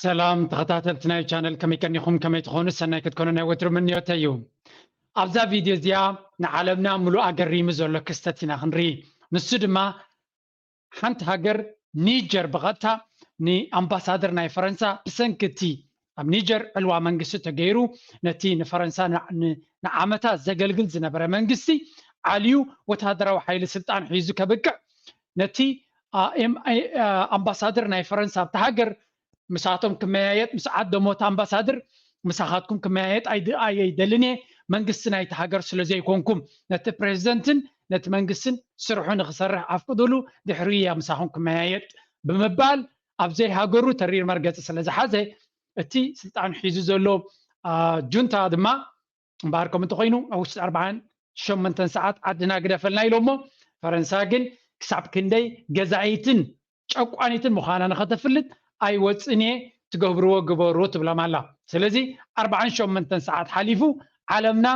ሰላም ተኸታተልቲ ናይ ቻነል፣ ከመይ ቀኒኹም? ከመይ ትኾኑ? ሰናይ ክትኮኑ ናይ ወትሩ ምንዮተይ እዩ። ኣብዛ ቪድዮ እዚኣ ንዓለምና ሙሉእ ኣገሪሙ ዘሎ ክስተት ኢና ክንርኢ። ንሱ ድማ ሓንቲ ሃገር ኒጀር ብቐጥታ ንኣምባሳደር ናይ ፈረንሳ ብሰንኪ እቲ ኣብ ኒጀር ዕልዋ መንግስቲ ተገይሩ ነቲ ንፈረንሳ ን- ን- ንዓመታት ዘገልግል ዝነበረ መንግስቲ ዓልዩ ወታደራዊ ሓይሊ ስልጣን ሒዙ ከብቅዕ ነቲ ኣ- ኤም- ኣይ- ኣ- ኣምባሳደር ናይ ፈረንሳ ኣብቲ ሃገር ምሳቶም ክመያየጥ ምስ ዓደሞ እቲ ኣምባሳደር ምሳኻትኩም ክመያየጥ ኣይድ- ኣይደልን እየ መንግስቲ ናይቲ ሃገር ስለ ዘይኮንኩም ነቲ ፕሬዚደንትን ነቲ መንግስትን ስርሑ ንክሰርሕ ኣፍቅዱሉ ድሕሪ እያ ምሳኹም ክመያየጥ ብምባል ኣብ ዘይሃገሩ ተሪር መርገፂ ስለ ዝሓዘ እቲ ስልጣን ሒዙ ዘሎ ኣ፣ ጁንታ ድማ እምበኣር ከም እንተኮይኑ ኣብ ውሽጢ ኣርባዓን ሸሞንተን ሰዓት ዓድና ግደፈልና ኢሎሞ ፈረንሳ ግን ክሳብ ክንደይ ገዛኢትን ጨቋኒትን ምዃና ንኸተፍልጥ ኣይወፅን እየ ትገብርዎ ግበሩ ትብሎም ኣላ። ስለዚ ኣርባዓን ሸሞንተን ሰዓት ሓሊፉ ዓለምና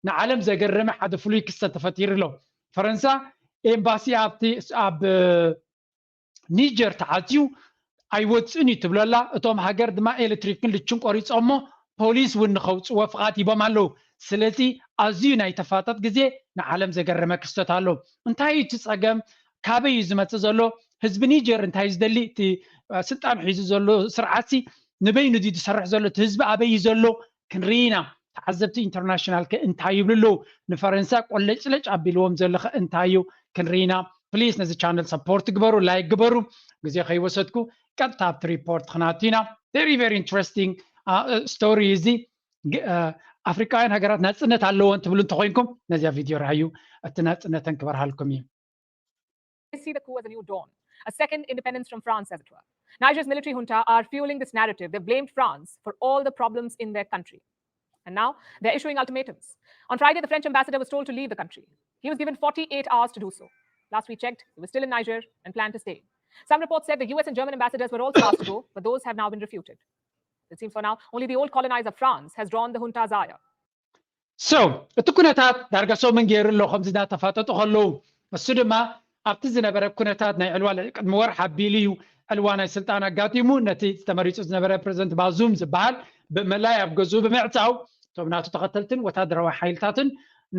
ንዓለም ዘገረመ ሓደ ፍሉይ ክስተት ተፈጢሩ ኣሎ። ፈረንሳ ኤምባሲ ኣብቲ ኣብ ኒጀር ተዓፅዩ ኣይወፅን እዩ ትብለላ። እቶም ሃገር ድማ ኤሌክትሪክን ልችን ቆሪፆሞ ፖሊስ እውን ንኸውፅዎ ፍቓድ ሂቦም ኣለዉ። ስለዚ ኣዝዩ ናይ ተፋጠጥ ግዜ ንዓለም ዘገረመ ክስተት ኣሎ። እንታይ እዩ እቲ ፀገም? ካበይ እዩ ዝመፅእ ዘሎ? ህዝቢ ኒጀር እንታይ እዩ ዝደሊ? እቲ አ፣ ስልጣን ሒዙ ዘሎ ስርዓትሲ ንበይኑ ድዩ ዝሰርሕ ዘሎ? እቲ ህዝቢ ኣበይ እዩ ዘሎ? ክንርኢ ኢና። ተዓዘብቲ ኢንተርናሽናል ከ እንታይ ይብሉ ኣለዉ? ንፈረንሳ ቆለጭለጭ ኣቢልዎም ዘሎ ከ እንታይ እዩ? ክንርኢ ኢና። ፕሊስ ነዚ ቻነል ሰፖርት ግበሩ፣ ላይክ ግበሩ። ግዜ ከይወሰድኩ ቀጥታ ኣብቲ ሪፖርት ክናቱ ኢና። Very very interesting story እዚ። ግ- አ፣ ኣፍሪካውያን ሃገራት ናፅነት ኣለዎን ትብሉ እንተኮይንኩም ነዚኣ ቪድዮ ረኣዩ፣ እቲ ናፅነተን ክበርሃልኩም እዩ። They see the coup as a new dawn, a second independence from France, as it were. Niger's military junta are fueling this narrative. They've blamed France for all the problems in their country. And now they're issuing ultimatums. On Friday, the French ambassador was told to leave the country. He was given forty-eight hours to do so. Last we checked, he was still in Niger and planned to stay. Some reports said the U S and German ambassadors were also asked to go, but those have now been refuted. It seems for now, only the old colonizer France has drawn the junta's ire. So እቲ ኩነታት ዳርጋ ሰሙን ገይሩ ኣሎ ከምዚ እናተፋጠጡ ከለዉ፣ እሱ ድማ ኣብቲ ዝነበረ ኩነታት ናይ ዕልዋ ለ- ቅድሚ ወርሒ ኣቢሉ እዩ ዕልዋ ናይ ስልጣን ኣጋጢሙ። ነቲ ዝተመሪፁ ዝነበረ ፕሬዚደንት ባዙም ዝበሃል ብመላይ ኣብ ገዝኡ ብምዕፃው እቶም ናቱ ተኸተልትን ወታደራዊ ሓይልታትን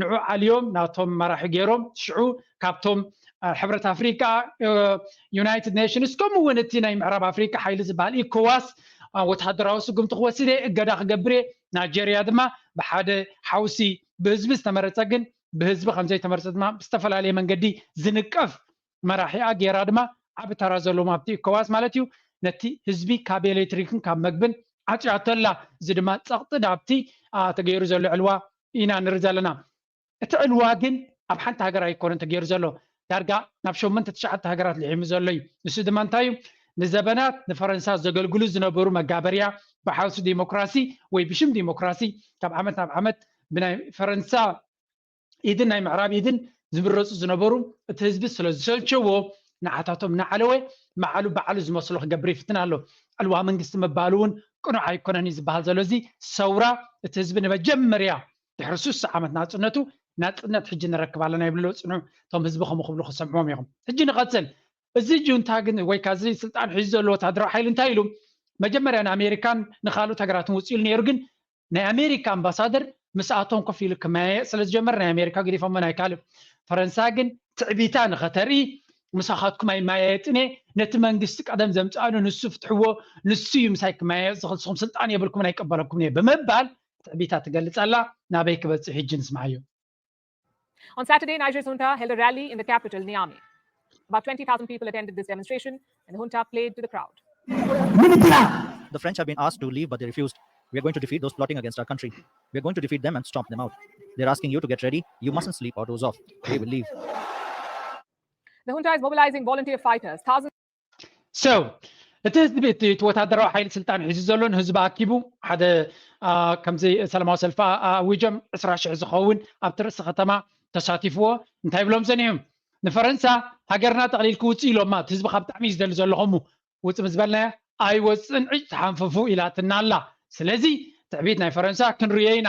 ንዑ ዓልዮም ናቶም መራሒ ገይሮም። ሽዑ ካብቶም አ፣ ሕብረት ኣፍሪካ፣ ዩናይትድ ኔሽንስ፣ ከምኡ እውን እቲ ናይ ምዕራብ ኣፍሪካ ሓይሊ ዝበሃል ኢኮዋስ አ፣ ወታደራዊ ስጉምቲ ክወስድ እየ፣ እገዳ ክገብር እየ። ናይጀርያ ድማ ብሓደ ሓውሲ ብህዝቢ ዝተመረፀ ግን ብህዝቢ ከምዘይተመረፀ ድማ ብዝተፈላለየ መንገዲ ዝንቀፍ መራሒኣ ገይራ ድማ ዓቢ ተራ ዘለዎም ኣብቲ ኢኮዋስ ማለት እዩ ነቲ ህዝቢ ካብ ኤሌክትሪክን ካብ መግብን ዓፅያቶ ኣላ። እዚ ድማ ፀቕጢ ናብቲ አ፣ ተገይሩ ዘሎ ዕልዋ ኢና ንርኢ ዘለና። እቲ ዕልዋ ግን ኣብ ሓንቲ ሃገር ኣይኮነን ተገይሩ ዘሎ፣ ዳርጋ ናብ ሸሞንተ ትሽዓተ ሃገራት ልሒሙ ዘሎ እዩ። ንሱ ድማ እንታይ እዩ? ንዘበናት ንፈረንሳ ዘገልግሉ ዝነበሩ መጋበርያ ብሓውሲ ዲሞክራሲ ወይ ብሽም ዲሞክራሲ ካብ ዓመት ናብ ዓመት ብናይ ፈረንሳ ኢድን ናይ ምዕራብ ኢድን ዝምረፁ ዝነበሩ እቲ ህዝቢ ስለ ዝሰልቸዎ ንዓታቶም እናዓለወ ባዕሉ ባዕሉ ዝመስሎ ክገብር ይፍትን ኣሎ። ዕልዋ መንግስቲ ምባሉ እውን ቅኑዕ ኣይኮነን እዩ ዝበሃል ዘሎ። እዚ ሰውራ እቲ ህዝቢ ንመጀመርያ ድሕሪ ሱሳ ዓመት ናፅነቱ ናፅነት ሕጂ ንረክብ ኣለና ይብሉ ኣለዉ። ፅንሑ እቶም ህዝቢ ከምኡ ክብሉ ክሰምዕዎም ኢኹም። ሕጂ ንቐፅል። እዚ ጁንታ ግን ወይ ከዓ እዚ ስልጣን ሒዙ ዘሎ ወታደራዊ ሓይሊ እንታይ ኢሉ? መጀመርያ ንኣሜሪካን ንካልኦት ሃገራትን ውፅእ ኢሉ ነይሩ፣ ግን ናይ ኣሜሪካ ኣምባሳደር ምስኣቶም ኮፍ ኢሉ ክመያየጥ ስለ ዝጀመረ ናይ ኣሜሪካ ገዲፎሞ ናይ ካልእ። ፈረንሳ ግን ትዕቢታ ንኸተርኢ ምሳኻትኩም ኣይመያየጥን እየ፣ ነቲ መንግስቲ ቀደም ዘምፅኣሉ ንሱ ፍትሕዎ፣ ንሱ እዩ ምሳይ ክመያየጥ ዝኽእል፣ ንስኹም ስልጣን የብልኩምን ኣይቀበለኩምን እየ ብምባል ትዕቢታ ትገልፅ ኣላ። ናበይ ክበፅሕ ሕጂ ንስምዓዮ። On Saturday, Niger's junta held a rally in the capital, Niamey. About twenty thousand people attended this demonstration, and the junta played to the crowd. The French have been asked to leave, but they refused. We are going to defeat those plotting against our country. We are going to defeat them and stomp them out. They're asking you to get ready. You mustn't sleep or doze off. They will leave. The junta is mobilizing volunteer fighters. Thousands So እቲ ህዝቢ እቲ እቲ ወታደራዊ ሓይሊ ስልጣን ሒዙ ዘሎ ንህዝቢ ኣኪቡ ሓደ አ፣ ከምዚ ሰላማዊ ሰልፊ ኣ- ኣዊጆም ዕስራ ሽሕ ዝኸውን ኣብቲ ርእሲ ከተማ ተሳቲፍዎ እንታይ ይብሎም ጸኒሖም? ንፈረንሳ ሃገርና ጠቕሊልኪ ውፅእ ኢሎማ። እቲ ህዝቢ ካብ ብጣዕሚ እዩ ዝደሊ ዘሎ ከምኡ ውፅእ ምስ በልናዮ ኣይወፅእን ዕጭ ተሓንፍፉ ኢላትና ኣላ። ስለዚ ትዕቢት ናይ ፈረንሳ ክንርእዮ ኢና።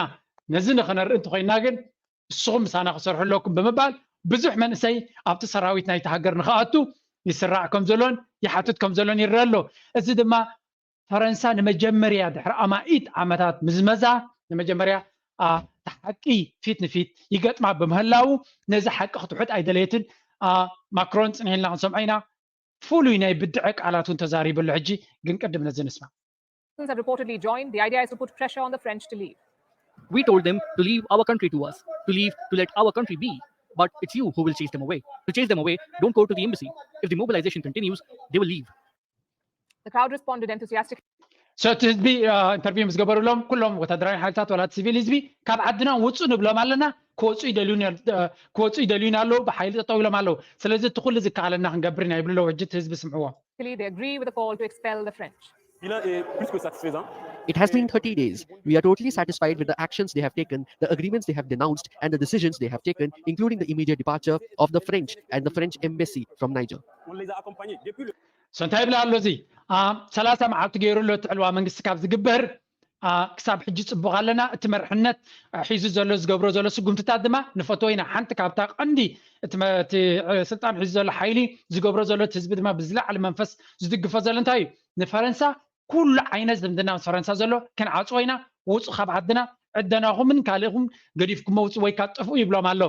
ነዚ ንኽነርኢ እንተኮይና ግን ንስኹም ምሳና ክሰርሑ ኣለኩም ብምባል ብዙሕ መንእሰይ ኣብቲ ሰራዊት ናይቲ ሃገር ንክኣቱ ይስራዕ ከም ዘሎን ይሓትት ከም ዘሎን ይረአ ኣሎ። እዚ ድማ ፈረንሳ ንመጀመርያ ድሕሪ ኣማኢት ዓመታት ምዝመዛ ንመጀመርያ እቲ ሓቂ ፊት ንፊት ይገጥማ ብምህላው ነዚ ሓቂ ክትውሕጥ ኣይደለየትን። ማክሮን ጽኒሕልና ክንሰምዖ ኢና። ፍሉይ ናይ ብድዐ ቃላት እውን ተዛሪቡ ኣሎ። ሕጂ ግን ቅድም ነዚ ንስማ። Have reportedly joined. The idea is to put pressure on the French to leave. We told them to leave our country to us, to leave, to let our country be. But it's you who will chase them away. To chase them away, don't go to the embassy. If the mobilization continues, they will leave. The crowd responded enthusiastically. ሰቲ ህዝቢ ኢንተርቪው ምስ ገበሩሎም ኩሎም ወታደራዊ ሓይልታት ዋላ ሲቪል ህዝቢ ካብ ዓድና ውፁ ንብሎም ኣለና። ክወፁ ይደልዩና ኣለዉ፣ ብሓይሊ ጠጠው ኢሎም ኣለዉ። ስለዚ እቲ ኩሉ ዝከኣለና ክንገብር ኢና ይብሉ ኣለዉ። ሕጂ እቲ ህዝቢ ስምዕዎ። They agree with the call to expel the French. It has been thirty days. We are totally satisfied with the actions they have taken, the agreements they have denounced, and the decisions they have taken, including the immediate departure of the French and the French embassy from Niger. እንታይ ይብላ ኣሎ? እዚ ሰላሳ መዓልቲ ገይሩ ኣሎ እቲ ዕልዋ መንግስቲ ካብ ዝግበር ክሳብ ሕጂ ፅቡቕ ኣለና። እቲ መርሕነት ሒዙ ዘሎ ዝገብሮ ዘሎ ስጉምትታት ድማ ንፈትዎ ኢና። ሓንቲ ካብታ ቀንዲ ስልጣን ሒዙ ዘሎ ሓይሊ ዝገብሮ ዘሎ እቲ ህዝቢ ድማ ብዝለዓለ መንፈስ ዝድግፎ ዘሎ እንታይ እዩ? ንፈረንሳ ኩሉ ዓይነት ዝምድና ምስ ፈረንሳ ዘሎ ክንዓፅዎ ኢና። ውፁ ካብ ዓድና፣ ዕደናኹምን ካልእኹም ገዲፍኩሞ ውፁ ወይ ካብ ጥፍኡ ይብሎም ኣሎ።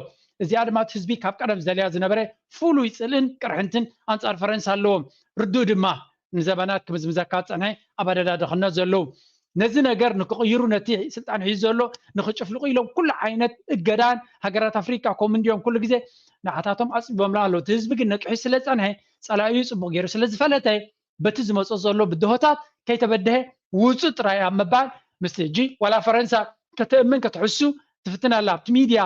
እዚኣ ድማ እቲ ህዝቢ ካብ ቀደም ዝደልያ ዝነበረ ፍሉይ ፅልእን ቅርሕንትን ኣንፃር ፈረንሳ ኣለዎም። ርዱእ ድማ ንዘበናት ክምዝምዘካ ዝፀንሐ ኣብ ኣደዳ ድኽነት ዘለዉ ነዚ ነገር ንክቕይሩ ነቲ ስልጣን ሒዙ ዘሎ ንክጭፍልቁ ኢሎም ኩሉ ዓይነት እገዳን ሃገራት ኣፍሪካ ከምኡ እንዲዮም ኩሉ ግዜ ንዓታቶም ኣፅቢቦምላ ኣለዉ። እቲ ህዝቢ ግን ነቂሑ ስለዝፀንሐ ፀላኢኡ ፅቡቕ ገይሩ ስለዝፈለጠ በቲ ዝመፆ ዘሎ ብድሆታት ከይተበደሀ ውፁ ጥራይ ኣብ ምባል ምስቲ ሕጂ ዋላ ፈረንሳ ከተእምን ከተሕሱ ትፍትን ኣላ ኣብቲ ሚድያ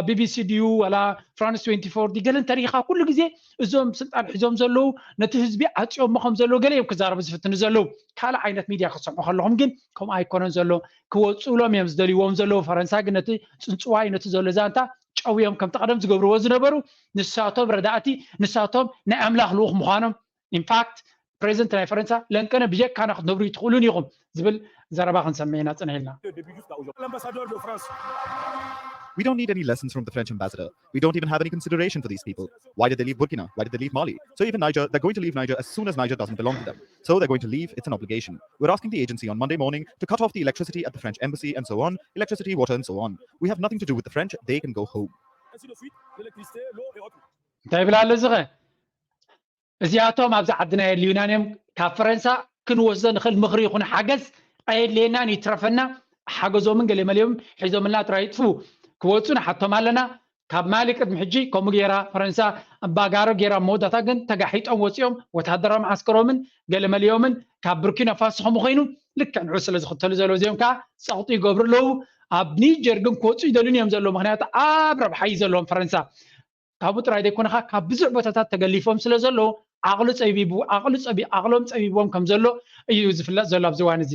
ቢቢሲ ድዩ ዋላ ፍራንስ ትዌንቲ ፎር ድዩ ገለ እንተሪኢኻ ኩሉ ግዜ እዞም ስልጣን ሒዞም ዘለዉ ነቲ ህዝቢ ዓፅዮሞ ከም ዘለዉ ገለ እዮም ክዛረቡ ዝፍትኑ ዘለዉ። ካልእ ዓይነት ሚድያ ክትሰምዑ ከለኹም ግን ከምኡ ኣይኮነን ዘሎ። ክወፅእሎም እዮም ዝደልይዎም ዘለዉ። ፈረንሳ ግን ነቲ ፅንፅዋይ ነቲ ዘሎ ዛንታ ጨውዮም ከምቲ ቀደም ዝገብርዎ ዝነበሩ ንሳቶም ረዳእቲ ንሳቶም ናይ ኣምላኽ ልኡኽ ምዃኖም ኢንፋክት ፕሬዚደንት ናይ ፈረንሳ ለንቀነ ብጀካና ክትነብሩ ይትኽእሉን ኢኹም ዝብል ዘረባ ክንሰምዕ ኢና ፅንሕ ኢልና። We don't need any lessons from the French ambassador. We don't even have any consideration for these people. Why did they leave Burkina? Why did they leave Mali? So even Niger, they're going to leave Niger as soon as Niger doesn't belong to them. So they're going to leave. It's an obligation. We're asking the agency on Monday morning to cut off the electricity at the French embassy and so on, electricity, water, and so on. We have nothing to do with the French. They can go home. እንታይ ይብላ ኣሎ እዚ ኸ? እዚኣቶም ኣብዚ ዓድና የድልዩናን እዮም። ካብ ፈረንሳ ክንወስዶ ንኽእል ምኽሪ ይኹን ሓገዝ ኣየድልየናን ይትረፈና። ሓገዞምን ገለ መሊኦም ሒዞምልና ጥራይ ይጥፍኡ። ክወፁ ንሓቶም ኣለና። ካብ ማሊ ቅድሚ ሕጂ ከምኡ ገይራ ፈረንሳ ባጋሮ ገይራ መወዳእታ ግን ተጋሒጦም ወፂኦም። ወታደራዊ መዓስከሮምን ገለ መሊኦምን ካብ ቡርኪና ፋሶ ከምኡ ኮይኑ ልክዕ ንዑ ስለ ዝኽተሉ ዘለዉ እዚኦም ከዓ ፀቕጢ ይገብሩ ኣለዉ። ኣብ ኒጀር ግን ክወፁ ይደልዩን እዮም ዘለዉ። ምክንያቱ ኣብ ረብሓ እዩ ዘለዎም ፈረንሳ። ካብኡ ጥራይ ዘይኮነ ካብ ብዙሕ ቦታታት ተገሊፎም ስለ ዘለዉ ዓቕሉ ፀቢቡ ዓቕሉ ፀቢ ዓቕሎም ፀቢቦም ከም ዘሎ እዩ ዝፍለጥ ዘሎ ኣብዚ እዋን እዚ።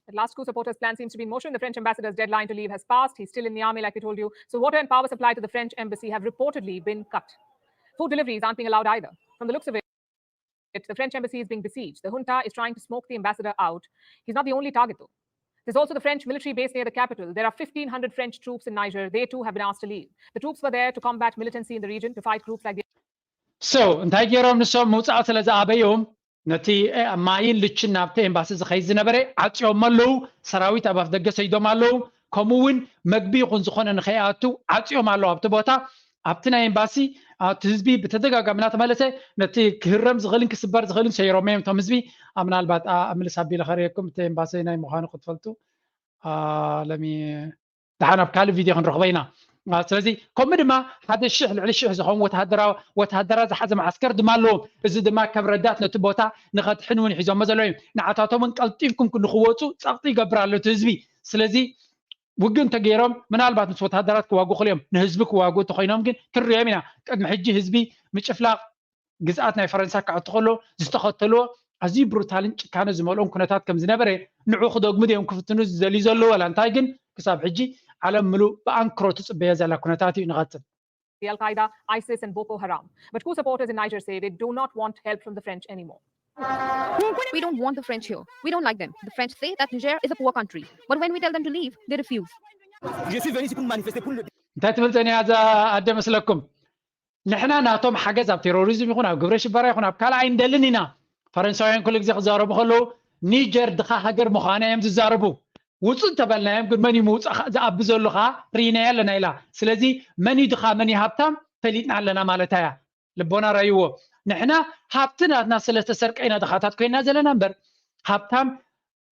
At last, coup supporters' plan seems to be in motion. The French ambassador's deadline to leave has passed. He's still in Niamey, like we told you. So, water and power supply to the French embassy have reportedly been cut. Food deliveries aren't being allowed either. From the looks of it, the French embassy is being besieged. The junta is trying to smoke the ambassador out. He's not the only target, though. There's also the French military base near the capital. There are fifteen hundred French troops in Niger. They too have been asked to leave. The troops were there to combat militancy in the region, to fight groups like the So እንታይ ገይሮም ንሶም ምውፃእ ስለ ዝኣበዮም ነቲ ማይን ልችን ናብቲ ኤምባሲ ዝኸይድ ዝነበረ ዓፅዮሞ ኣለዉ። ሰራዊት ኣብ ኣፍደገ ሰይዶም ኣለዉ። ከምኡ እውን መግቢ ይኹን ዝኾነ ንኸይኣቱ ዓፅዮም ኣለዉ ኣብቲ ቦታ። ኣብቲ ናይ ኤምባሲ እቲ ህዝቢ ብተደጋጋሚ እናተመለሰ ነቲ ክህረም ዝኽእልን ክስበር ዝኽእልን ሰይሮሞ እዮም እቶም ህዝቢ። ምናልባት ምልስ ኣቢለ ከርእየኩም እቲ ኤምባሲ ናይ ምዃኑ ክትፈልጡ ለሚ ደሓን ኣብ ካልእ ቪድዮ ክንረኽቦ ኢና። ስለዚ ከምኡ ድማ ሓደ ሽሕ ልዕሊ ሽሕ ዝኸውን ወተሃደራት ዝሓዘ መዓስከር ድማ ኣለዎም። እዚ ድማ ከም ረዳት ነቲ ቦታ ንኸድሕን እውን ሒዞሞ ዘለዉ እዮም። ንዓታቶም እውን ቀልጢፍኩም ንኽወፁ ፀቕጢ ይገብር ኣሎ እቲ ህዝቢ። ስለዚ ውግእ እንተገይሮም ምናልባት ምስ ወተሃደራት ክዋግኡ ክእሉ እዮም። ንህዝቢ ክዋግኡ እንተኮይኖም ግን ክንሪኦም ኢና። ቅድሚ ሕጂ ህዝቢ ምጭፍላቕ ግዝኣት ናይ ፈረንሳ ክኣቱ ከሎ ዝተኸተልዎ ኣዝዩ ብሩታልን ጭካነ ዝመልኦን ኩነታት ከም ዝነበረ ንዑ ክደግሙ ድዮም ክፍትኑ ዝደልዩ ዘለዉ ዋላ እንታይ ግን ክሳብ ሕጂ ዓለም ምሉእ ብኣንክሮ ትፅበዮ ዘላ ኩነታት እዩ። ንቐፅል። Al Qaeda, ISIS, and Boko Haram. But coup supporters in Niger say they do not want help from the French anymore. We don't want the French here. We don't like them. The French say that Niger is a poor country. But when we tell them to leave, they refuse. እንታይ ትብል ጸኒያ እዛ ኣደ መስለኩም? ንሕና ናቶም ሓገዝ ኣብ ቴሮሪዝም ይኹን ኣብ ግብረ ሽበራ ይኹን ኣብ ካልእ ኣይንደልን ኢና። ፈረንሳውያን ኩሉ ግዜ ክዛረቡ ከለዉ ኒጀር ድኻ ሃገር ምዃና እዮም ዝዛረቡ። ውፁ እንተበልናዮም ግን መን እዩ ምውፃእ ዝኣቢ ዘሎ ከዓ ርኢናዮ ኣለና ኢላ። ስለዚ መን እዩ ድኻ መን እዩ ሃብታም ፈሊጥና ኣለና ማለታ እያ። ልቦና ራይዎ። ንሕና ሃብቲ ናትና ስለተሰርቀ ኢና ድኻታት ኮይና ዘለና እምበር ሃብታም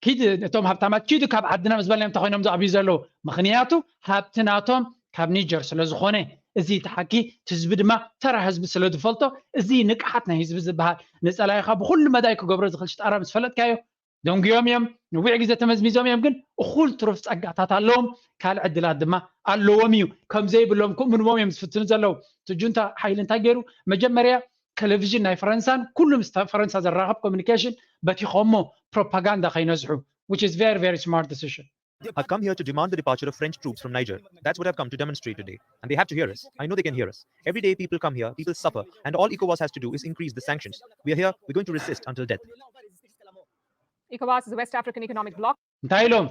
ኪድ እቶም ሃብታማት ኪዱ ካብ ዓድና ምስ በልናዮም እንተኮይኖም ዝኣብዩ ዘለዉ። ምክንያቱ ሃብቲ ናቶም ካብ ኒጀር ስለዝኾነ እዚ እቲ ሓቂ ህዝቢ ድማ ተራ ህዝቢ ስለዝፈልጦ እዚ ንቅሓት ናይ ህዝቢ ዝበሃል ንፀላኢኻ ብኩሉ መዳይ ክገብሮ ዝኽእል ሽጣራ ምስ ፈለጥካዮ ደንጉዮም እዮም። ንዊዕ ግዜ ተመዝሚዞም እዮም፣ ግን እኹል ትሩፍ ጸጋታት ኣለዎም፣ ካልእ ዕድላት ድማ ኣለዎም እዩ። ከም ዘይብሎም ክእምንዎም እዮም ዝፍትኑ ዘለዉ። እቲ ጁንታ ሓይሊ እንታይ ገይሩ? መጀመርያ ቴሌቪዥን ናይ ፈረንሳን ኩሉ ምስ ፈረንሳ ዘራኸብ ኮሚኒኬሽን በቲኾሞ ፕሮፓጋንዳ ከይነዝሑ which is very very smart decision። Have come here to demand the departure of French troops from Niger. That's what I've come to demonstrate today. And they have to hear us. I know they can hear us. Every day people come here, people suffer, and all ECOWAS has to do is increase the sanctions. We are here, we're going to resist until death. ECOWAS is a West African economic bloc. እንታይ ኢሎም?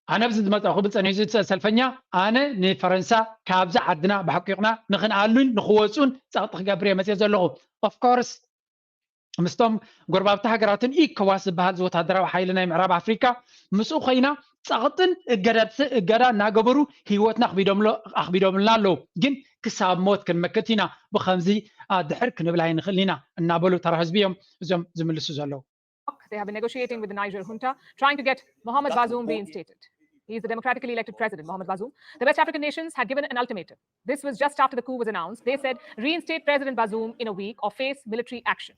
ኣነ ኣብዚ ዝመጻኹ ብጸኒሑ ሰልፈኛ ኣነ ንፈረንሳ ካብዚ ዓድና ብሓቂቕና ንኽንኣሉን ንኽወፁን ጸቕጢ ክገብር እየ መጽየ ዘለኹ። Of course ምስቶም ጎረባብቲ ሃገራትን ኢኮዋስ ዝበሃል ወታደራዊ ሓይሊ ናይ ምዕራብ ኣፍሪካ ምስኡ ኮይና ጸቕጥን እገዳ እናገበሩ ህይወትና ኣኽቢዶምልና ኣለዉ። ግን ክሳብ ሞት ክንመክት ኢና፣ ብኸምዚ ድሕር ክንብል ኣይንኽእልን ኢና እናበሉ ተራ ህዝቢ እዮም እዞም ዝምልሱ ዘለዉ። They have been negotiating with the Niger junta, trying to get Mohamed Bazoum reinstated. He is the democratically elected president, Mohamed Bazoum. The West African nations had given an ultimatum. This was just after the coup was announced. They said, reinstate President Bazoum in a week or face military action.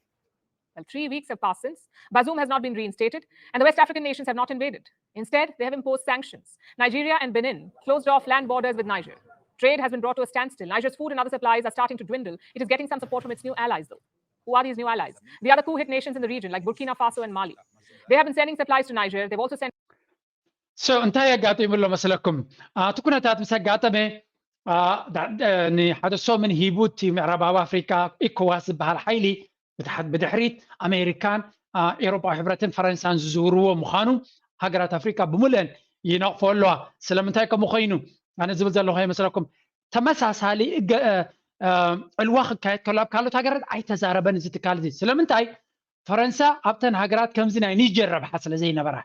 Well, three weeks have passed since. Bazoum has not been reinstated, and the West African nations have not invaded. Instead, they have imposed sanctions. Nigeria and Benin closed off land borders with Niger. Trade has been brought to a standstill. Niger's food and other supplies are starting to dwindle. It is getting some support from its new allies, though. Who are these new allies? The other coup hit nations in the region, like Burkina Faso and Mali. They have been sending supplies to Niger. They've also sent So እንታይ ኣጋጢሙ ኣሎ መስለኩም? እቲ ኩነታት ምስ ኣጋጠመ ንሓደ ሰሙን ሂቡ እቲ ምዕራባዊ ኣፍሪካ ኢኮዋስ ዝበሃል ሓይሊ ብድሕሪት ኣሜሪካን ኤሮጳዊ ሕብረትን ፈረንሳን ዝዝውርዎ ምዃኑ ሃገራት ኣፍሪካ ብምልአን ይነቕፎ ኣለዋ። ስለምንታይ ከምኡ ኮይኑ ኣነ ዝብል ዘለኹ ይመስለኩም? ተመሳሳሊ ዕልዋ ክካየድ ከሎ ኣብ ካልኦት ሃገራት ኣይተዛረበን እዚ ትካል እዚ። ስለምንታይ? ፈረንሳ ኣብተን ሃገራት ከምዚ ናይ ኒጀር ረብሓ ስለ ዘይነበራ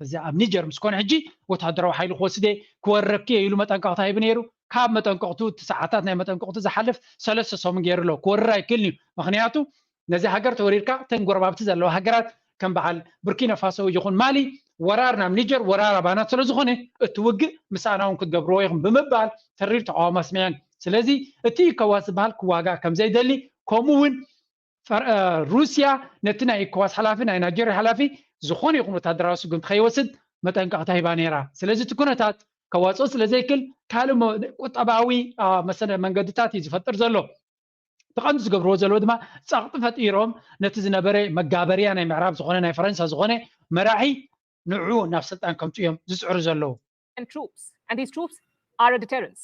እዚ ኣብ ኒጀር ምስ ኮነ ሕጂ ወታደራዊ ሓይሊ ክወስድ እየ ክወረኪ እየ ኢሉ መጠንቀቕታ ሂቡ ነይሩ። ካብ መጠንቀቕቱ እቲ ሰዓታት ናይ መጠንቀቕቱ ዝሓልፍ ሰለስተ ሰሙን ገይሩ ኣሎ። ክወርር ኣይክእልን እዩ። ምክንያቱ ነዚ ሃገር ተወሪርካ እተን ጎረባብቲ ዘለዋ ሃገራት ከም በዓል ቡርኪና ፋሶ ይኹን ማሊ ወራር ናብ ኒጀር ወራር ኣባና ስለ ዝኾነ እቲ ውግእ ምሳና እውን ክትገብርዎ ኢኹም ብምባል ተሪር ተቃውሞ ኣስሚዐን። ስለዚ እቲ ኢኮዋስ ዝበሃል ክዋጋእ ከም ዘይደሊ ከምኡ እውን ሩስያ ነቲ ናይ ኢኮዋስ ሓላፊ ናይ ናይጀርያ ሓላፊ ዝኾነ ይኹን ወታደራዊ ስጉምቲ ከይወስድ መጠንቀቕታ ሂባ ነይራ። ስለዚ እቲ ኩነታት ከዋፅኦ ስለ ዘይክል ካልእ ቁጠባዊ መሰለ መንገድታት እዩ ዝፈጥር ዘሎ። እቲ ቀንዲ ዝገብርዎ ዘለዎ ድማ ፀቕጢ ፈጢሮም ነቲ ዝነበረ መጋበርያ ናይ ምዕራብ ዝኾነ ናይ ፈረንሳ ዝኾነ መራሒ ንዑ ናብ ስልጣን ከምፁ እዮም ዝፅዕሩ ዘለዉ። Troops, and these troops are a deterrence.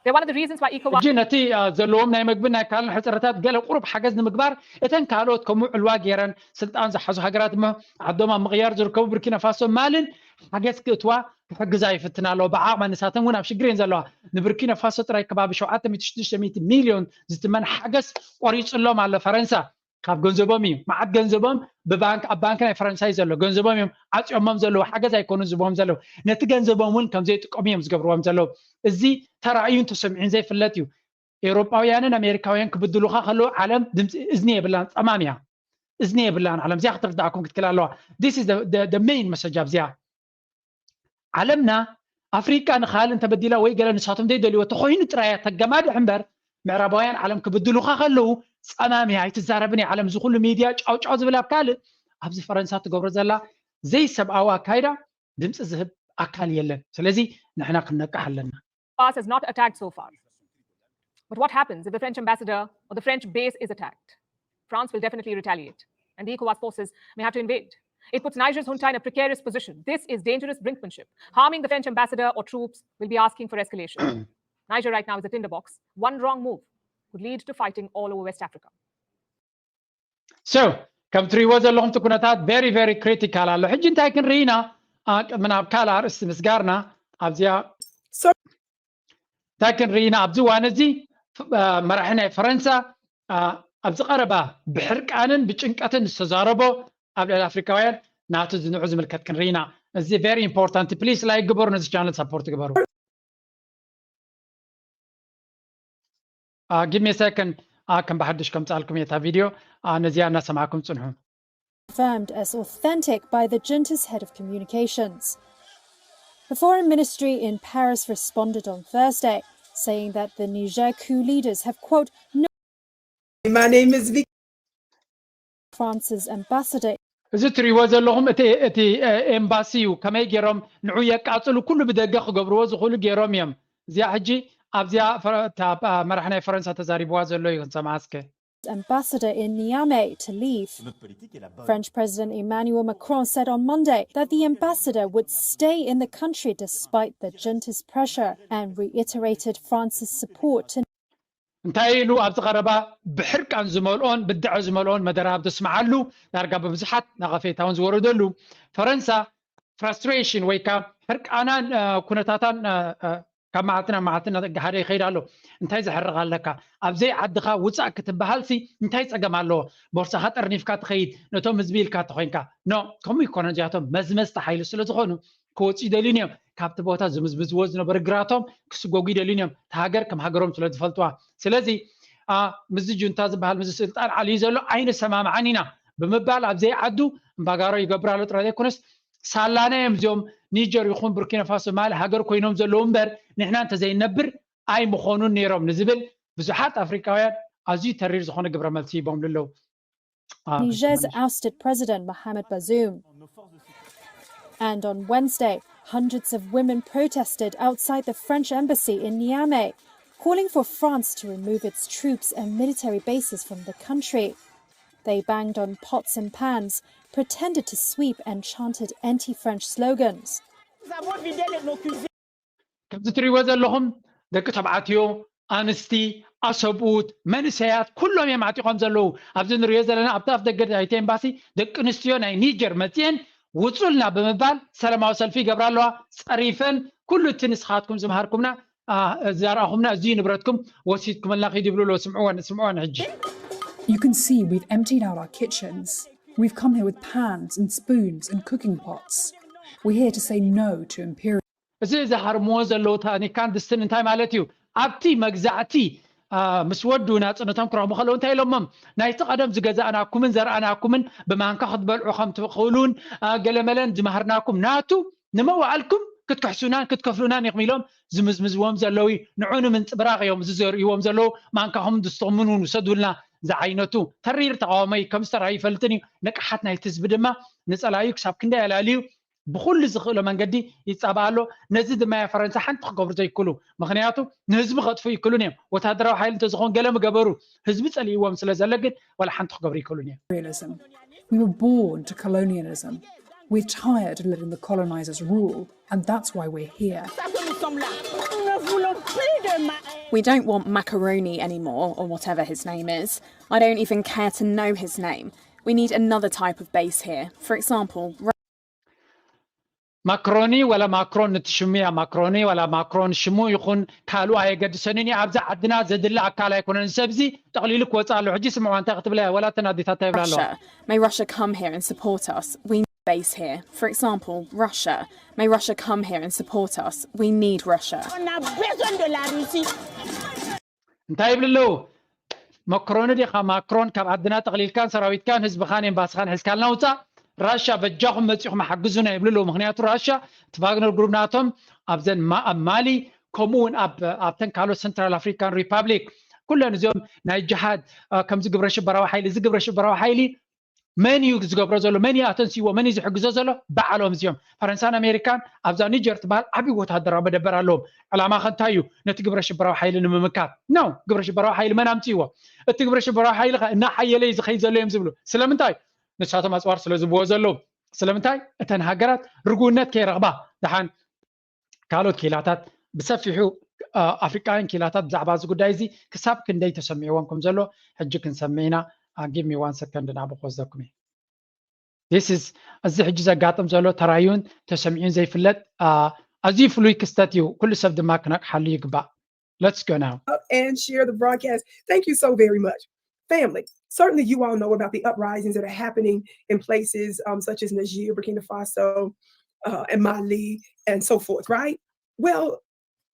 They're one of the reasons why ECOWAS ሕጂ ነቲ ዘለዎም ናይ መግብን ናይ ካልእን ሕፅረታት ገለ ቁሩብ ሓገዝ ንምግባር እተን ካልኦት ከምኡ ዕልዋ ገይረን ስልጣን ዝሓዙ ሃገራት እሞ ዓዶም ኣብ ምቕያር ዝርከቡ ቡርኪና ፋሶ ማልን ሓገዝ ክእትዋ ክሕግዛ ይፍትና ኣለዎ። ብዓቕማ ንሳተን እውን ኣብ ሽግር እየን ዘለዋ። ንቡርኪና ፋሶ ጥራይ ከባቢ ሸውዓተ ሚእቲ ሽዱሽተ ሚእቲ ሚልዮን ዝትመን ሓገዝ ቆሪፅሎም ኣሎ ፈረንሳ። ካብ ገንዘቦም እዩ መዓት ገንዘቦም ብባንክ ኣብ ባንክ ናይ ፈረንሳይ ዘሎ ገንዘቦም እዮም ዓፅዮሞም ዘለዉ። ሓገዝ ኣይኮኑ ዝቦም ዘለዉ ነቲ ገንዘቦም እውን ከም ዘይጥቀሙ እዮም ዝገብርዎም ዘለዉ። እዚ ተራእዩን ተሰሚዑን ዘይፍለጥ እዩ። ኤውሮጳውያንን ኣሜሪካውያን ክብድሉካ ከለዉ ዓለም ድምፂ እዝኒ የብላን። ፀማም እያ። እዝኒ የብላን ዓለም እዚኣ ክትርዳእኩም ክትክል ኣለዋ። This is the main message ኣብዚኣ። ዓለምና ኣፍሪቃ ንካል እንተበዲላ ወይ ገለ ንሳቶም ዘይደልይዎ ተኮይኑ ጥራያ ተገማድሕ እምበር ምዕራባውያን ዓለም ክብድሉካ ከለዉ ፀማም እያ ኣይትዛረብን እያ ዓለም። እዚ ኩሉ ሚድያ ጫውጫው ዝብል ኣብ ካልእ ኣብዚ ፈረንሳ ትገብሮ ዘላ ዘይሰብኣዊ ኣካይዳ ድምፂ ዝህብ ኣካል የለን። ስለዚ ንሕና ክንነቅሕ ኣለና። ECOWAS has not attacked so far. But what happens if the French ambassador or the French base is attacked? France will definitely retaliate, and the ECOWAS forces may have to invade. It puts Niger's junta in a precarious position. This is dangerous brinkmanship. Harming the French ambassador or troops will be asking for escalation. Niger right now is a tinderbox. One wrong move could lead to fighting all over West Africa. So ከም ትሪእዎ ዘለኹም እቲ ኩነታት very very critical ኣሎ። ሕጂ እንታይ ክንርኢ ኢና? ቅድሚ ናብ ካልእ ኣርእስቲ ምስጋርና ኣብዚኣ እንታይ ክንርኢ ኢና? ኣብዚ እዋን እዚ መራሒ ናይ ፈረንሳ ኣብዚ ቀረባ ብሕርቃንን ብጭንቀትን ዝተዛረቦ ኣብ ልዕሊ ኣፍሪካውያን ናቱ ንዑ ዝምልከት ክንርኢ ኢና። እዚ very important, please like ግበሩ፣ ነዚ channel support ግበሩ። Uh, give me a second. Uh, ከም ብሓድሽ ከምፅኣልኩም እየ እታ ቪድዮ። Uh, ነዚኣ እናሰማዕኩም ፅንሑ። Confirmed as authentic by the junta's head of communications. The foreign ministry in Paris responded on Thursday, saying that the Niger coup leaders have, quote, no My name is Vicky. France's ambassador እዚ እትሪእዎ ዘለኹም እቲ እቲ ኤምባሲ እዩ። ከመይ ገይሮም ንዑ የቃፅሉ ኩሉ ብደገ ክገብርዎ ዝኽእሉ ገይሮም እዮም። እዚኣ ሕጂ ኣብዚኣ መራሕ ናይ ፈረንሳ ተዛሪብዋ ዘሎ እዩ። ክንሰምዓ እስከ። ambassador in Niamey to leave. French President Emmanuel Macron said on Monday that the ambassador would stay in the country despite the junta's pressure and reiterated France's support to እንታይ ኢሉ ኣብዚ ቀረባ ብሕርቃን ዝመልኦን ብድዐ ዝመልኦን መደረ ኣብ ተስምዓሉ ዳርጋ ብብዙሓት ናቐፌታ እውን ዝወረደሉ ፈረንሳ frustration ወይ ከዓ ሕርቃናን ኩነታታን ካብ መዓልቲ ናብ መዓልቲ እናተጋሃደ ይኸይድ ኣሎ። እንታይ ዘሕርቕ ኣለካ? ኣብ ዘይዓድኻ ውፃእ ክትበሃልሲ እንታይ ፀገም ኣለዎ? ቦርሳኻ ጠርኒፍካ ትኸይድ ነቶም ህዝቢ ኢልካ ተኾይንካ ኖ ከምኡ ይኮነ እዚኣቶም መዝመዝቲ ሓይሊ ስለ ዝኾኑ ክወፁ ይደልዩን እዮም። ካብቲ ቦታ ዝምዝምዝዎ ዝነበሩ ግራቶም ክስጎጉ ይደልዩን እዮም። እቲ ሃገር ከም ሃገሮም ስለ ዝፈልጥዋ ስለዚ ምስዚ ጁንታ ዝበሃል ምስዚ ስልጣን ዓልዩ ዘሎ ኣይንሰማምዓን ኢና ብምባል ኣብ ዘይዓዱ እምባጋሮ ይገብር ኣሎ ጥራይ ዘይኮነስ ሳላና እዮም እዚኦም ኒጀር ይኹን ቡርኪና ፋሶ ማሊ ሃገር ኮይኖም ዘለዉ እምበር ንሕና እንተዘይነብር ኣይምኾኑን ነይሮም ንዝብል ብዙሓት ኣፍሪቃውያን ኣዝዩ ተሪር ዝኾነ ግብረ መልሲ ሂቦምሉ ኣለዉ። Niger's ousted President Mohamed Bazoum. And on Wednesday, hundreds of women protested outside the French embassy in Niamey, calling for France to remove its troops and military bases from the country. They banged on pots and pans, pretended to sweep, and chanted anti French slogans. ከምዚ ትሪእዎ ዘለኹም ደቂ ተባዕትዮ፣ ኣንስቲ፣ ኣሰብኡት፣ መንእሰያት ኩሎም እዮም ዓጢቖም ዘለዉ። ኣብዚ ንሪኦ ዘለና ኣብቲ ኣፍ ደገ ናይቲ ኤምባሲ ደቂ ኣንስትዮ ናይ ኒጀር መፂኤን ውፁልና ብምባል ሰላማዊ ሰልፊ ይገብራ ኣለዋ። ፀሪፈን ኩሉ እቲ ንስኻትኩም ዝምሃርኩምና ዘርኣኹምና እዚ ንብረትኩም ወሲድኩምልና ኪዱ ይብሉ ኣለዉ። ስምዕወን ስምዕወን ሕጂ You can see we've emptied out our kitchens. We've come here with pans and spoons and cooking pots. We're here to say no to imperial. እዚ ዝሃርምዎ ዘለዉ ታኒካን ድስትን እንታይ ማለት እዩ? ኣብቲ መግዛእቲ ምስ ወዱ ናፅነቶም ክረኽቡ ከለዉ እንታይ ኢሎሞም? ናይቲ ቀደም ዝገዛእናኩምን ዘርኣናኩምን ብማንካ ክትበልዑ ከም ትኽእሉን ገለመለን ዝመሃርናኩም ናቱ ንመዋዕልኩም ክትክሕሱናን ክትከፍሉናን ኢኹም ኢሎም ዝምዝምዝዎም ዘለዉ እዩ። ንዑ ንምንፅብራቕ እዮም እዚ ዘርእይዎም ዘለዉ። ማንካኹምን ድስትኹምን እውን ውሰዱልና ዝዓይነቱ ተሪር ተቃዋማይ ከም ዝተራእዩ ይፈልጥን እዩ። ንቅሓት ናይቲ ህዝቢ ድማ ንፀላእዩ ክሳብ ክንደይ ኣላልዩ ብኩሉ ዝኽእሎ መንገዲ ይፃባእ ኣሎ። ነዚ ድማ እያ ፈረንሳ ሓንቲ ክገብሩ ዘይክእሉ። ምኽንያቱ ንህዝቢ ከጥፍኡ ይክእሉን እዮም። ወታደራዊ ሓይሊ እንተዝኾን ገለ ምገበሩ። ህዝቢ ፀሊእዎም ስለ ዘሎ ግን ዋላ ሓንቲ ክገብሩ ይክእሉን እዮም። We were born to colonialism. We're tired of letting the colonizers rule, and that's why we're here. We don't want Macaroni anymore, or whatever his name is. I don't even care to know his name. We need another type of base here. For example, ማክሮኒ ወላ ማክሮን እቲ ሽሙ እያ ማክሮኒ ወላ ማክሮን ሽሙ ይኹን ካልኡ ኣየገድሰንን እዩ። ኣብዚ ዓድና ዘድሊ ኣካል ኣይኮነን። ሰብዚ ጠቕሊሉ ክወፅእ ኣሎ። ሕጂ ስምዕዋ እንታይ ክትብላ እያ? ወላ እተን ኣዴታት እንታይ ይብላ ኣለዋ? Russia. May Russia come here and support us? We need base here. For example, Russia. May Russia come here and support us? We need Russia. On a besoin de la Russie. እንታይ ይብሉ ኣለዉ? መክሮኒ ዲኻ ማክሮን ካብ ዓድና ጠቕሊልካን ሰራዊትካን ህዝብኻን ኤምባስኻን ሒዝካልና ውፃእ። ራሻ በጃኹም መፂኹም ሓግዙና ይብሉ ኣለዉ። ምክንያቱ ራሻ እቲ ቫግነር ግሩፕ ናቶም ኣብዘን ኣብ ማሊ ከምኡ እውን ኣብተን ካልኦት ሰንትራል ኣፍሪካን ሪፓብሊክ ኩለን እዚኦም ናይ ጅሃድ ከምዚ ግብረ ሽበራዊ ሓይሊ እዚ ግብረ ሽበራዊ ሓይሊ መን እዩ ዝገብሮ ዘሎ? መን እዩ ኣተንስይዎ? መን እዩ ዝሕግዞ ዘሎ? በዓሎም እዚኦም ፈረንሳን ኣሜሪካን ኣብዛ ኒጀር ትበሃል ዓብዪ ወታደራዊ መደበር ኣለዎም። ዕላማ ከ እንታይ እዩ? ነቲ ግብረ ሽበራዊ ሓይሊ ንምምካት ነው። ግብረ ሽበራዊ ሓይሊ መን ኣምፅይዎ? እቲ ግብረ ሽበራዊ ሓይሊ ከ እናሓየለ እዩ ዝኸይድ ዘሎ እዮም ዝብሉ። ስለምንታይ? ንሳቶም ኣፅዋር ስለ ዝብዎ ዘለዉ። ስለምንታይ? እተን ሃገራት ርጉእነት ከይረኽባ ደሓን ካልኦት ክኢላታት ብሰፊሑ ኣፍሪቃውያን ክኢላታት ብዛዕባ እዚ ጉዳይ እዚ ክሳብ ክንደይ ተሰሚዕዎም ከም ዘሎ ሕጂ ክንሰምዕ ኢና። Give me one second ናብ ክወስደኩም እዩ። This is እዚ ሕጂ ዘጋጥም ዘሎ ተራዩን ተሰሚዑን ዘይፍለጥ ኣዝዩ ፍሉይ ክስተት እዩ። ኩሉ ሰብ ድማ ክነቅሓሉ ይግባእ። Let's go now. And share the broadcast. Thank you so very much. family. Certainly, you all know about the uprisings that are happening in places um, such as Niger, Burkina Faso, uh, and Mali, and so forth, right? Well,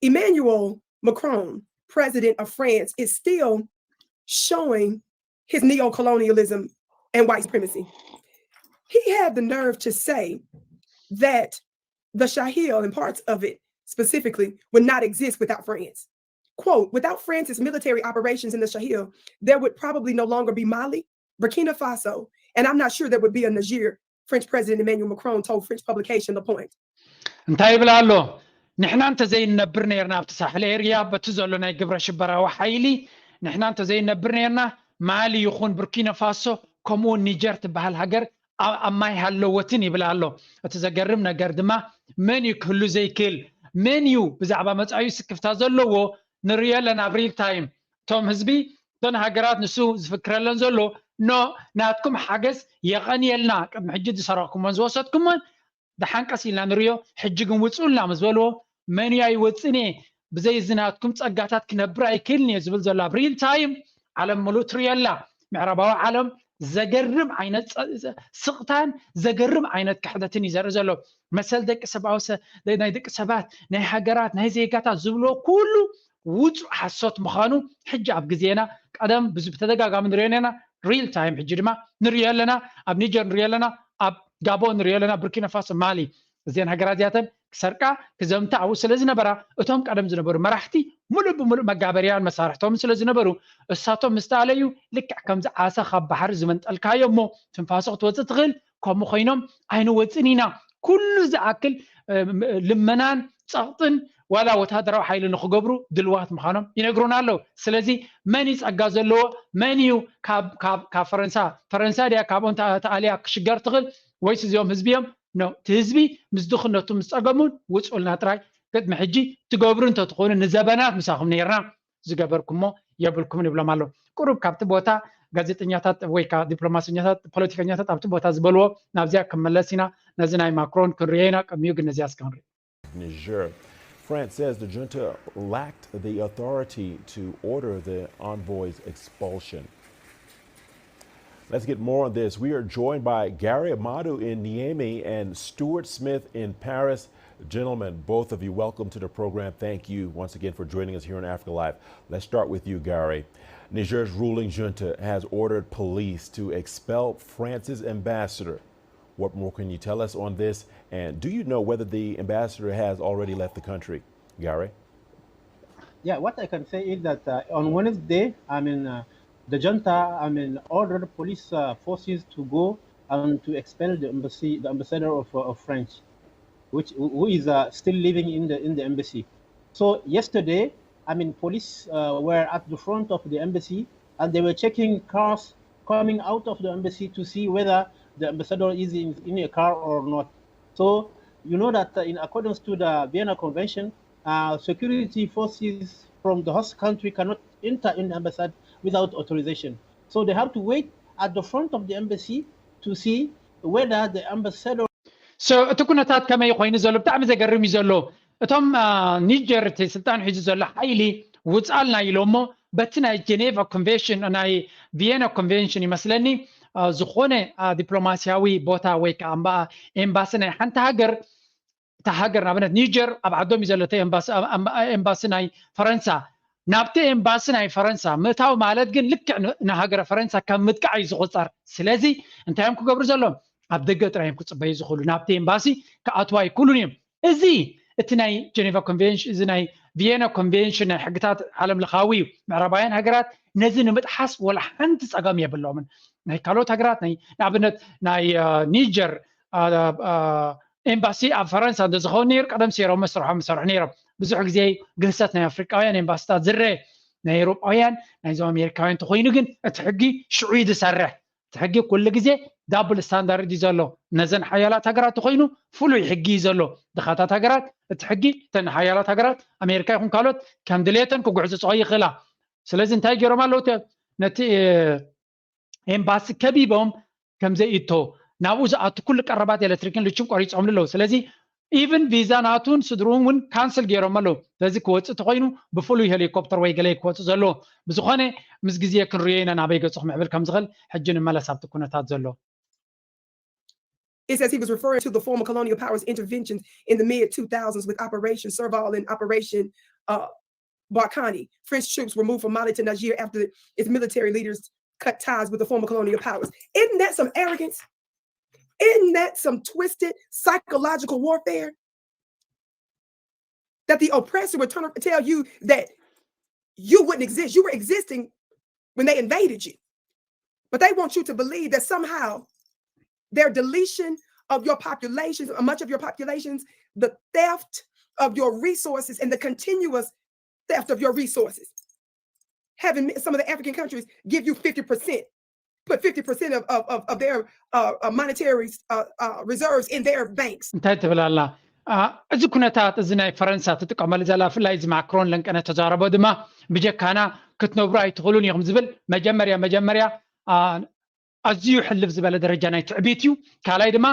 Emmanuel Macron, president of France, is still showing his neo-colonialism and white supremacy. He had the nerve to say that the Sahel and parts of it specifically would not exist without France. Quote, without France's military operations in the Sahel, there would probably no longer be Mali, Burkina Faso, and I'm not sure there would be a Niger, French President Emmanuel Macron told French publication Le Point. እንታይ ይብል ኣሎ? ንሕና እንተዘይንነብር ነርና ኣብቲ ሳሕል ኤርያ በቲ ዘሎ ናይ ግብረ ሽበራዊ ሓይሊ ንሕና እንተዘይንነብር ነርና ማሊ ይኹን ቡርኪና ፋሶ ከምኡ እውን ኒጀር ትበሃል ሃገር ኣብ ኣብ ማይ ሃለወትን ይብል ኣሎ። እቲ ዘገርም ነገር ድማ መን እዩ ክህሉ ዘይክእል፣ መን እዩ ብዛዕባ መጻኢ ስክፍታ ዘለዎ ንሪኦ ኣለና ኣብ ሪል ታይም። እቶም ህዝቢ እተን ሃገራት ንሱ ዝፍክረለን ዘሎ ኖ ናትኩም ሓገዝ የቐንየልና ቅድሚ ሕጂ ዝሰረቕኩሞን ዝወሰድኩሞን ደሓን ቀስ ኢልና ንሪኦ ሕጂ ግን ውፅኡልና ምስ በልዎ መን እዩ ኣይወፅእን እየ ብዘይ እዚ ናትኩም ፀጋታት ክነብር ኣይክእልን እየ ዝብል ዘሎ ኣብ ሪል ታይም ዓለም ሙሉእ ትሪኦ ኣላ ምዕራባዊ ዓለም ዘገርም ዓይነት ስቕታን ዘገርም ዓይነት ክሕደትን እዩ ዘርኢ ዘሎ መሰል ደቂ ሰብኣዊ ናይ ደቂ ሰባት ናይ ሃገራት ናይ ዜጋታት ዝብሎ ኩሉ ውፁእ ሓሶት ምዃኑ ሕጂ ኣብ ግዜና ቀደም ብተደጋጋሚ ንሪኦ ነና ሪል ታይም ሕጂ ድማ ንሪኦ ኣለና ኣብ ኒጀር ንሪኦ ኣለና ኣብ ጋቦን ንሪኦ ኣለና ቡርኪና ፋሶ ማሊ እዘን ሃገራት እዚኣተን ክሰርቃ ክዘምታ ኣብኡ ስለ ዝነበራ እቶም ቀደም ዝነበሩ መራሕቲ ሙሉእ ብሙሉእ መጋበርያን መሳርሕቶም ስለ ዝነበሩ እሳቶም ምስ ተኣለዩ ልክዕ ከምዚ ዓሳ ካብ ባሕሪ ዝመንጠልካዮ እሞ ትንፋሶ ክትወፅእ ትኽእል ከምኡ ኮይኖም ኣይንወፅን ኢና ኩሉ ዝኣክል ልመናን ፀቕጥን ዋላ ወታደራዊ ሓይሊ ንክገብሩ ድልዋት ምዃኖም ይነግሩና ኣለዉ ስለዚ መን እዩ ፀጋ ዘለዎ መን እዩ ካብ ፈረንሳ ፈረንሳ ድያ ካብኦም ተኣልያ ክሽገር ትኽእል ወይስ እዚኦም ህዝቢ እዮም ኖ እቲ ህዝቢ ምስ ድኽነቱ ምስ ፀገሙን ውፅኡልና ጥራይ ቅድሚ ሕጂ ትገብሩ እንተትኾኑ ንዘበናት ምሳኹም ነርና ዝገበርኩሞ የብልኩምን ይብሎም ኣሎ ቁሩብ ካብቲ ቦታ ጋዜጠኛታት ወይ ከዓ ዲፕሎማሰኛታት ፖለቲከኛታት ኣብቲ ቦታ ዝበልዎ ናብዚኣ ክመለስ ኢና ነዚ ናይ ማክሮን ክንሪኦ ኢና ቅድሚኡ ግን ነዚኣ እስከ ክንሪኦ Niger. France says the junta lacked the authority to order the envoy's expulsion. Let's get more on this. We are joined by Gary Amadu in Niamey and Stuart Smith in Paris. Gentlemen, both of you, welcome to the program. Thank you once again for joining us here on Africa Live. Let's start with you, Gary. Niger's ruling junta has ordered police to expel France's ambassador. What more can you tell us on this? And do you know whether the ambassador has already left the country, Gary? Yeah, what I can say is that uh, on Wednesday, I mean, uh, the junta, I mean, ordered police uh, forces to go and to expel the embassy, the ambassador of, uh, of France, which who is uh, still living in the in the embassy. So yesterday, I mean, police uh, were at the front of the embassy and they were checking cars coming out of the embassy to see whether the ambassador is in, in a car or not. So you know that uh, in accordance to the Vienna Convention, uh, security forces from the host country cannot enter in the embassy without authorization. So they have to wait at the front of the embassy to see whether the ambassador so እቲ ኩነታት ከመይ ኮይኑ ዘሎ ብጣዕሚ ዘገርም እዩ ዘሎ እቶም ኒጀር እቲ ስልጣን ሒዙ ዘሎ ሓይሊ ውፃልና ኢሎሞ በቲ ናይ ጀኔቫ ኮንቬንሽን ናይ ቪየና ኮንቬንሽን ይመስለኒ ዝኾነ ዲፕሎማሲያዊ ቦታ ወይ ከዓ ኤምባሲ ናይ ሓንቲ ሃገር እታ ሃገር ንኣብነት ኒጀር ኣብ ዓዶም እዩ ዘሎ ኤምባሲ ናይ ፈረንሳ ናብቲ ኤምባሲ ናይ ፈረንሳ ምእታው ማለት ግን ልክዕ ንሃገረ ፈረንሳ ከም ምጥቃዕ እዩ ዝቁፀር ስለዚ እንታይ እዮም ክገብሩ ዘለዎም ኣብ ደገ ጥራይ እዮም ክፅበዩ ዝኽእሉ ናብቲ ኤምባሲ ክኣትዋ ኣይክእሉን እዮም እዚ እቲ ናይ ጀኔቫ ኮንቬንሽን እዚ ናይ ቪየና ኮንቬንሽን ናይ ሕግታት ዓለም ለኻዊ እዩ ምዕራባውያን ሃገራት ነዚ ንምጥሓስ ወላ ሓንቲ ፀገም የብሎምን ናይ ካልኦት ሃገራት ናይ ንኣብነት ናይ ኒጀር ኤምባሲ ኣብ ፈረንሳ እንተዝኸውን ነይሩ ቀደም ሴሮም መስርሖም ዝሰርሑ ነይሮም ብዙሕ ግዜ ግህሰት ናይ ኣፍሪቃውያን ኤምባሲታት ዝረ ናይ ኤውሮጳውያን ናይዞም ኣሜሪካውያን እንተኮይኑ ግን እቲ ሕጊ ሽዑ እዩ ዝሰርሕ እቲ ሕጊ ኩሉ ግዜ ዳብል ስታንዳርድ እዩ ዘሎ ነዘን ሓያላት ሃገራት ተኮይኑ ፍሉይ ሕጊ እዩ ዘሎ ድኻታት ሃገራት እቲ ሕጊ እተን ሓያላት ሃገራት ኣሜሪካ ይኹን ካልኦት ከም ድሌተን ክጉዕዝፅኦ ይኽእላ ስለዚ እንታይ ገይሮም ኣለዉ ነቲ ኤምባሲ ከቢቦም ከም ዘይእቶ ናብኡ ዝኣቱ ኩሉ ቀረባት ኤሌክትሪክን ልቹን ቆሪፆምሉ ኣለዉ ስለዚ ኢቭን ቪዛ ናቱን ስድርኡን እውን ካንስል ገይሮም ኣለዉ። ስለዚ ክወፅእ ተኮይኑ ብፍሉይ ሄሊኮፕተር ወይ ገለ ክወፅእ ዘለዎ። ብዝኾነ ምስ ግዜ ክንሪኦ ኢና ናበይ ገፁ ክምዕብል ከም ዝኽእል። ሕጂ ንመለስ ኣብቲ ኩነታት ዘሎ። It says he was referring to the former colonial powers' interventions in the mid two thousands with Operation Serval and Operation uh, Barkhane. French troops were moved from Mali to Niger after its military leaders cut ties with the former colonial powers. Isn't that some arrogance? Isn't that some twisted psychological warfare? That the oppressor would turn and tell you that you wouldn't exist. You were existing when they invaded you. But they want you to believe that somehow their deletion of your populations, or much of your populations, the theft of your resources and the continuous theft of your resources. Having some of the African countries give you fifty percent, put fifty percent of, of, of, of their uh, uh, monetary uh, uh, reserves in their banks. እንታይ ትብል ኣላ? እዚ ኩነታት እዚ ናይ ፈረንሳ ትጥቀመሉ ዘላ፣ ብፍላይ እዚ ማክሮን ለንቀነ ተዛረቦ ድማ ብጀካና ክትነብሩ ኣይትኽእሉን ኢኹም ዝብል መጀመርያ መጀመርያ ኣዝዩ ሕልፍ ዝበለ ደረጃ ናይ ትዕቢት እዩ። ካልኣይ ድማ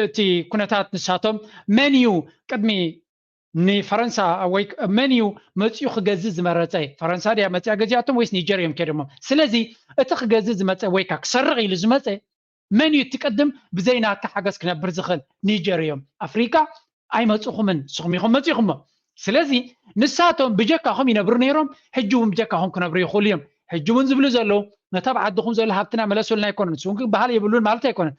እቲ ኩነታት ንሳቶም መን እዩ ቅድሚ ንፈረንሳ ወይ መን እዩ መፂኡ ክገዝእ ዝመረፀ? ፈረንሳ ድያ መፂኣ ገዚኣቶም ወይስ ኒጀር እዮም ከይዶሞም? ስለዚ እቲ ክገዝእ ዝመፀ ወይ ከዓ ክሰርቕ ኢሉ ዝመፀ መን እዩ? እቲ ቅድም ብዘይ ናትካ ሓገዝ ክነብር ዝኽእል ኒጀር እዮም። ኣፍሪካ ኣይመፅኹምን፣ ንስኹም ኢኹም መፂኹሞ። ስለዚ ንሳቶም ብጀካኹም ይነብሩ ነይሮም፣ ሕጂ እውን ብጀካኹም ክነብሩ ይኽእሉ እዮም። ሕጂ እውን ዝብሉ ዘለዉ ነታ ኣብ ዓድኹም ዘሎ ሃብትና መለሱልና ኣይኮነን፣ ንስኹም ክበሃል የብሉን ማለት ኣይኮነን።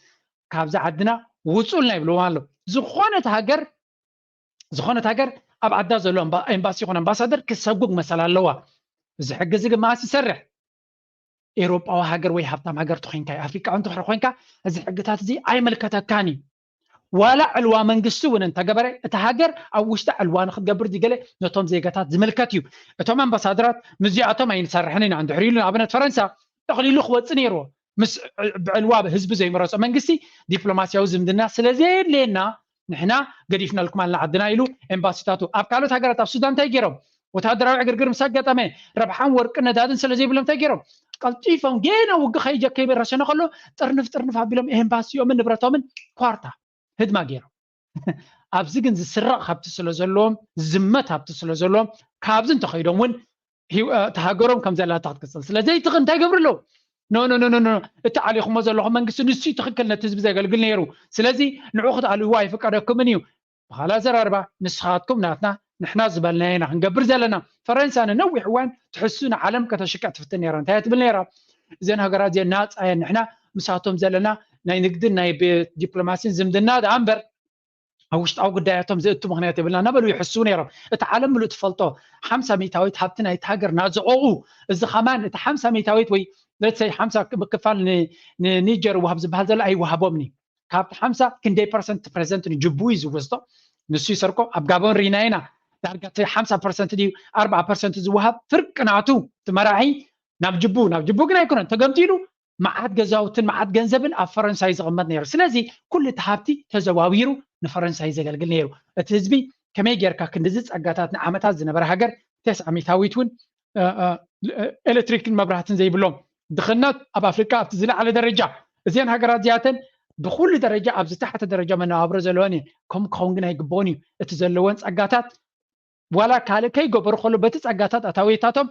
ካብዚ ዓድና ውፁልና ይብልዎም ኣሎ። ዝኾነት ሃገር ዝኾነት ሃገር ኣብ ዓዳ ዘሎ ኤምባሲ ይኹን ኣምባሳደር ክሰጉግ መሰል ኣለዋ። እዚ ሕጊ እዚ ግን መዓስ ይሰርሕ? ኤውሮጳዊ ሃገር ወይ ሃብታም ሃገር ተኾይንካ፣ ኣፍሪቃዊ እንተኾይንካ እዚ ሕግታት እዚ ኣይምልከተካን እዩ። ዋላ ዕልዋ መንግስቲ እውን እንተገበረ እቲ ሃገር ኣብ ውሽጢ ዕልዋ ንክትገብር ዝገለ ነቶም ዜጋታት ዝምልከት እዩ። እቶም ኣምባሳደራት ምስዚኣቶም ኣይንሰርሕን ኢና። እንድሕር ኢሉ ንኣብነት ፈረንሳ ጠቕሊሉ ክወፅእ ነይርዎ። ምስ ብዕልዋ ህዝቢ ዘይመረፆ መንግስቲ ዲፕሎማሲያዊ ዝምድና ስለዘየድልየና ንሕና ገዲፍናልኩም ኣልና ዓድና ኢሉ ኤምባሲታቱ ኣብ ካልኦት ሃገራት ኣብ ሱዳን እንታይ ገይሮም? ወታደራዊ ዕግርግር ምስ ኣጋጠመ ረብሓን ወርቅን ነዳድን ስለ ዘይብሎም እንታይ ገይሮም? ቀልጢፎም ገና ውግእ ከይጀ ከይረሸነ ከሎ ጥርንፍ ጥርንፍ ኣቢሎም ኤምባሲኦምን ንብረቶምን ኳርታ ህድማ ገይሮም። ኣብዚ ግን ዝስረቕ ሃብቲ ስለ ዘለዎም ዝዝመት ሃብቲ ስለ ዘለዎም ካብዚ እንተኸይዶም እውን እቲ ሃገሮም ከም ዘላታ ክትቅፅል ስለ ዘይትኽእል እንታይ ገብሩ ኣለዉ? ኖ ኖ ኖ እቲ ዓሊኹሞ ዘለኹም መንግስቲ ንሱ ትኽክል ነቲ ህዝቢ ዘገልግል ነይሩ። ስለዚ ንዑ ክትኣልይዎ ኣይፍቀደኩምን እዩ። ብኻልእ ኣዘራርባ ንስኻትኩም ናትና ንሕና ዝበልናዮ ኢና ክንገብር ዘለና። ፈረንሳ ንነዊሕ እዋን ትሕሱ ንዓለም ከተሽቅዕ ትፍትን ነይራ። እንታይ እያ ትብል ነይራ? እዘን ሃገራት እዚአን ናፃ እየን፣ ንሕና ምሳቶም ዘለና ናይ ንግድን ናይ ዲፕሎማሲን ዝምድና ደኣ እምበር ኣብ ውሽጣዊ ጉዳያቶም ዘእቱ ምኽንያት የብልና እናበሉ ይሕስቡ ነይሮም። እቲ ዓለም ምሉእ ትፈልጦ ሓምሳ ሚእታዊት ሃብቲ ናይቲ ሃገር ናዝዖኡ፣ እዚ ከማን እቲ ሓምሳ ሚእታዊት ወይ ለትሰይ ሓምሳ ክፋል ንኒጀር ይወሃብ ዝበሃል ዘሎ ኣይወሃቦምን እዩ። ካብቲ ሓምሳ ክንደይ ፐርሰንት ፕሬዚደንት ንጅቡ እዩ ዝወስዶ፣ ንሱ ይሰርቆ። ኣብ ጋቦን ርኢና ኢና። ዳርጋ እቲ ሓምሳ ፐርሰንት ድዩ ኣርብዓ ፐርሰንት ዝወሃብ ፍርቂ ናቱ እቲ መራሒ ናብ ጅቡ ናብ ጅቡ ግን ኣይኮነን ተገምጢሉ መዓት ገዛውትን መዓት ገንዘብን ኣብ ፈረንሳይ ዝቕመጥ ነይሩ። ስለዚ ኩሉ እቲ ሃብቲ ተዘዋዊሩ ንፈረንሳይ ዘገልግል ነይሩ። እቲ ህዝቢ ከመይ ጌርካ ክንድዚ ጸጋታት ንዓመታት ዝነበረ ሃገር ተስዓ ሚእታዊት እውን ኤሌክትሪክን መብራህትን ዘይብሎም ድኽነት ኣብ ኣፍሪካ ኣብቲ ዝለዓለ ደረጃ እዚአን ሃገራት እዚኣተን ብኩሉ ደረጃ ኣብ ዝተሓተ ደረጃ መነባብሮ ዘለወን እየን። ከምኡ ክኸውን ግን ኣይግበኦን እዩ። እቲ ዘለወን ጸጋታት ዋላ ካልእ ከይገበሩ ከሎ በቲ ጸጋታት ኣታዊታቶም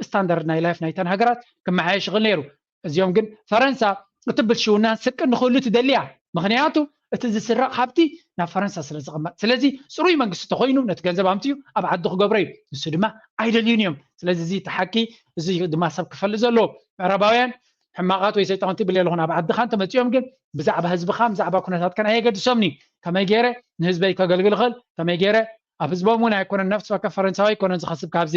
ስታንዳርድ ናይ ላይፍ ናይተን ሃገራት ክመሓየሽ ይኽእል ነይሩ። እዚኦም ግን ፈረንሳ እቲ ብልሽውናን ስቅን ንኽህሉ ትደሊ እያ። ምኽንያቱ እቲ ዝስረቕ ሃብቲ ናብ ፈረንሳ ስለ ዝቕመጥ። ስለዚ ፅሩይ መንግስቲ ተኾይኑ ነቲ ገንዘብ ኣምፅኡ ኣብ ዓዲ ክገብሮ እዩ። ንሱ ድማ ኣይደልዩን እዮም። ስለዚ እዚ እቲ ሓቂ እዚ ድማ ሰብ ክፈልጥ ዘለዎ። ምዕራባውያን ሕማቓት ወይ ሰይጣውንቲ ብል የለኹን። ኣብ ዓድኻ እንተመፂኦም ግን ብዛዕባ ህዝብኻን ብዛዕባ ኩነታትካን ኣየገድሶምን እዩ። ከመይ ገይረ ንህዝበይ ከገልግል እኽእል፣ ከመይ ገይረ ኣብ ህዝቦም እውን ኣይኮነን፣ ነፍሲ ወከፍ ፈረንሳዊ ኣይኮነን ዝኸስብ ካብዚ።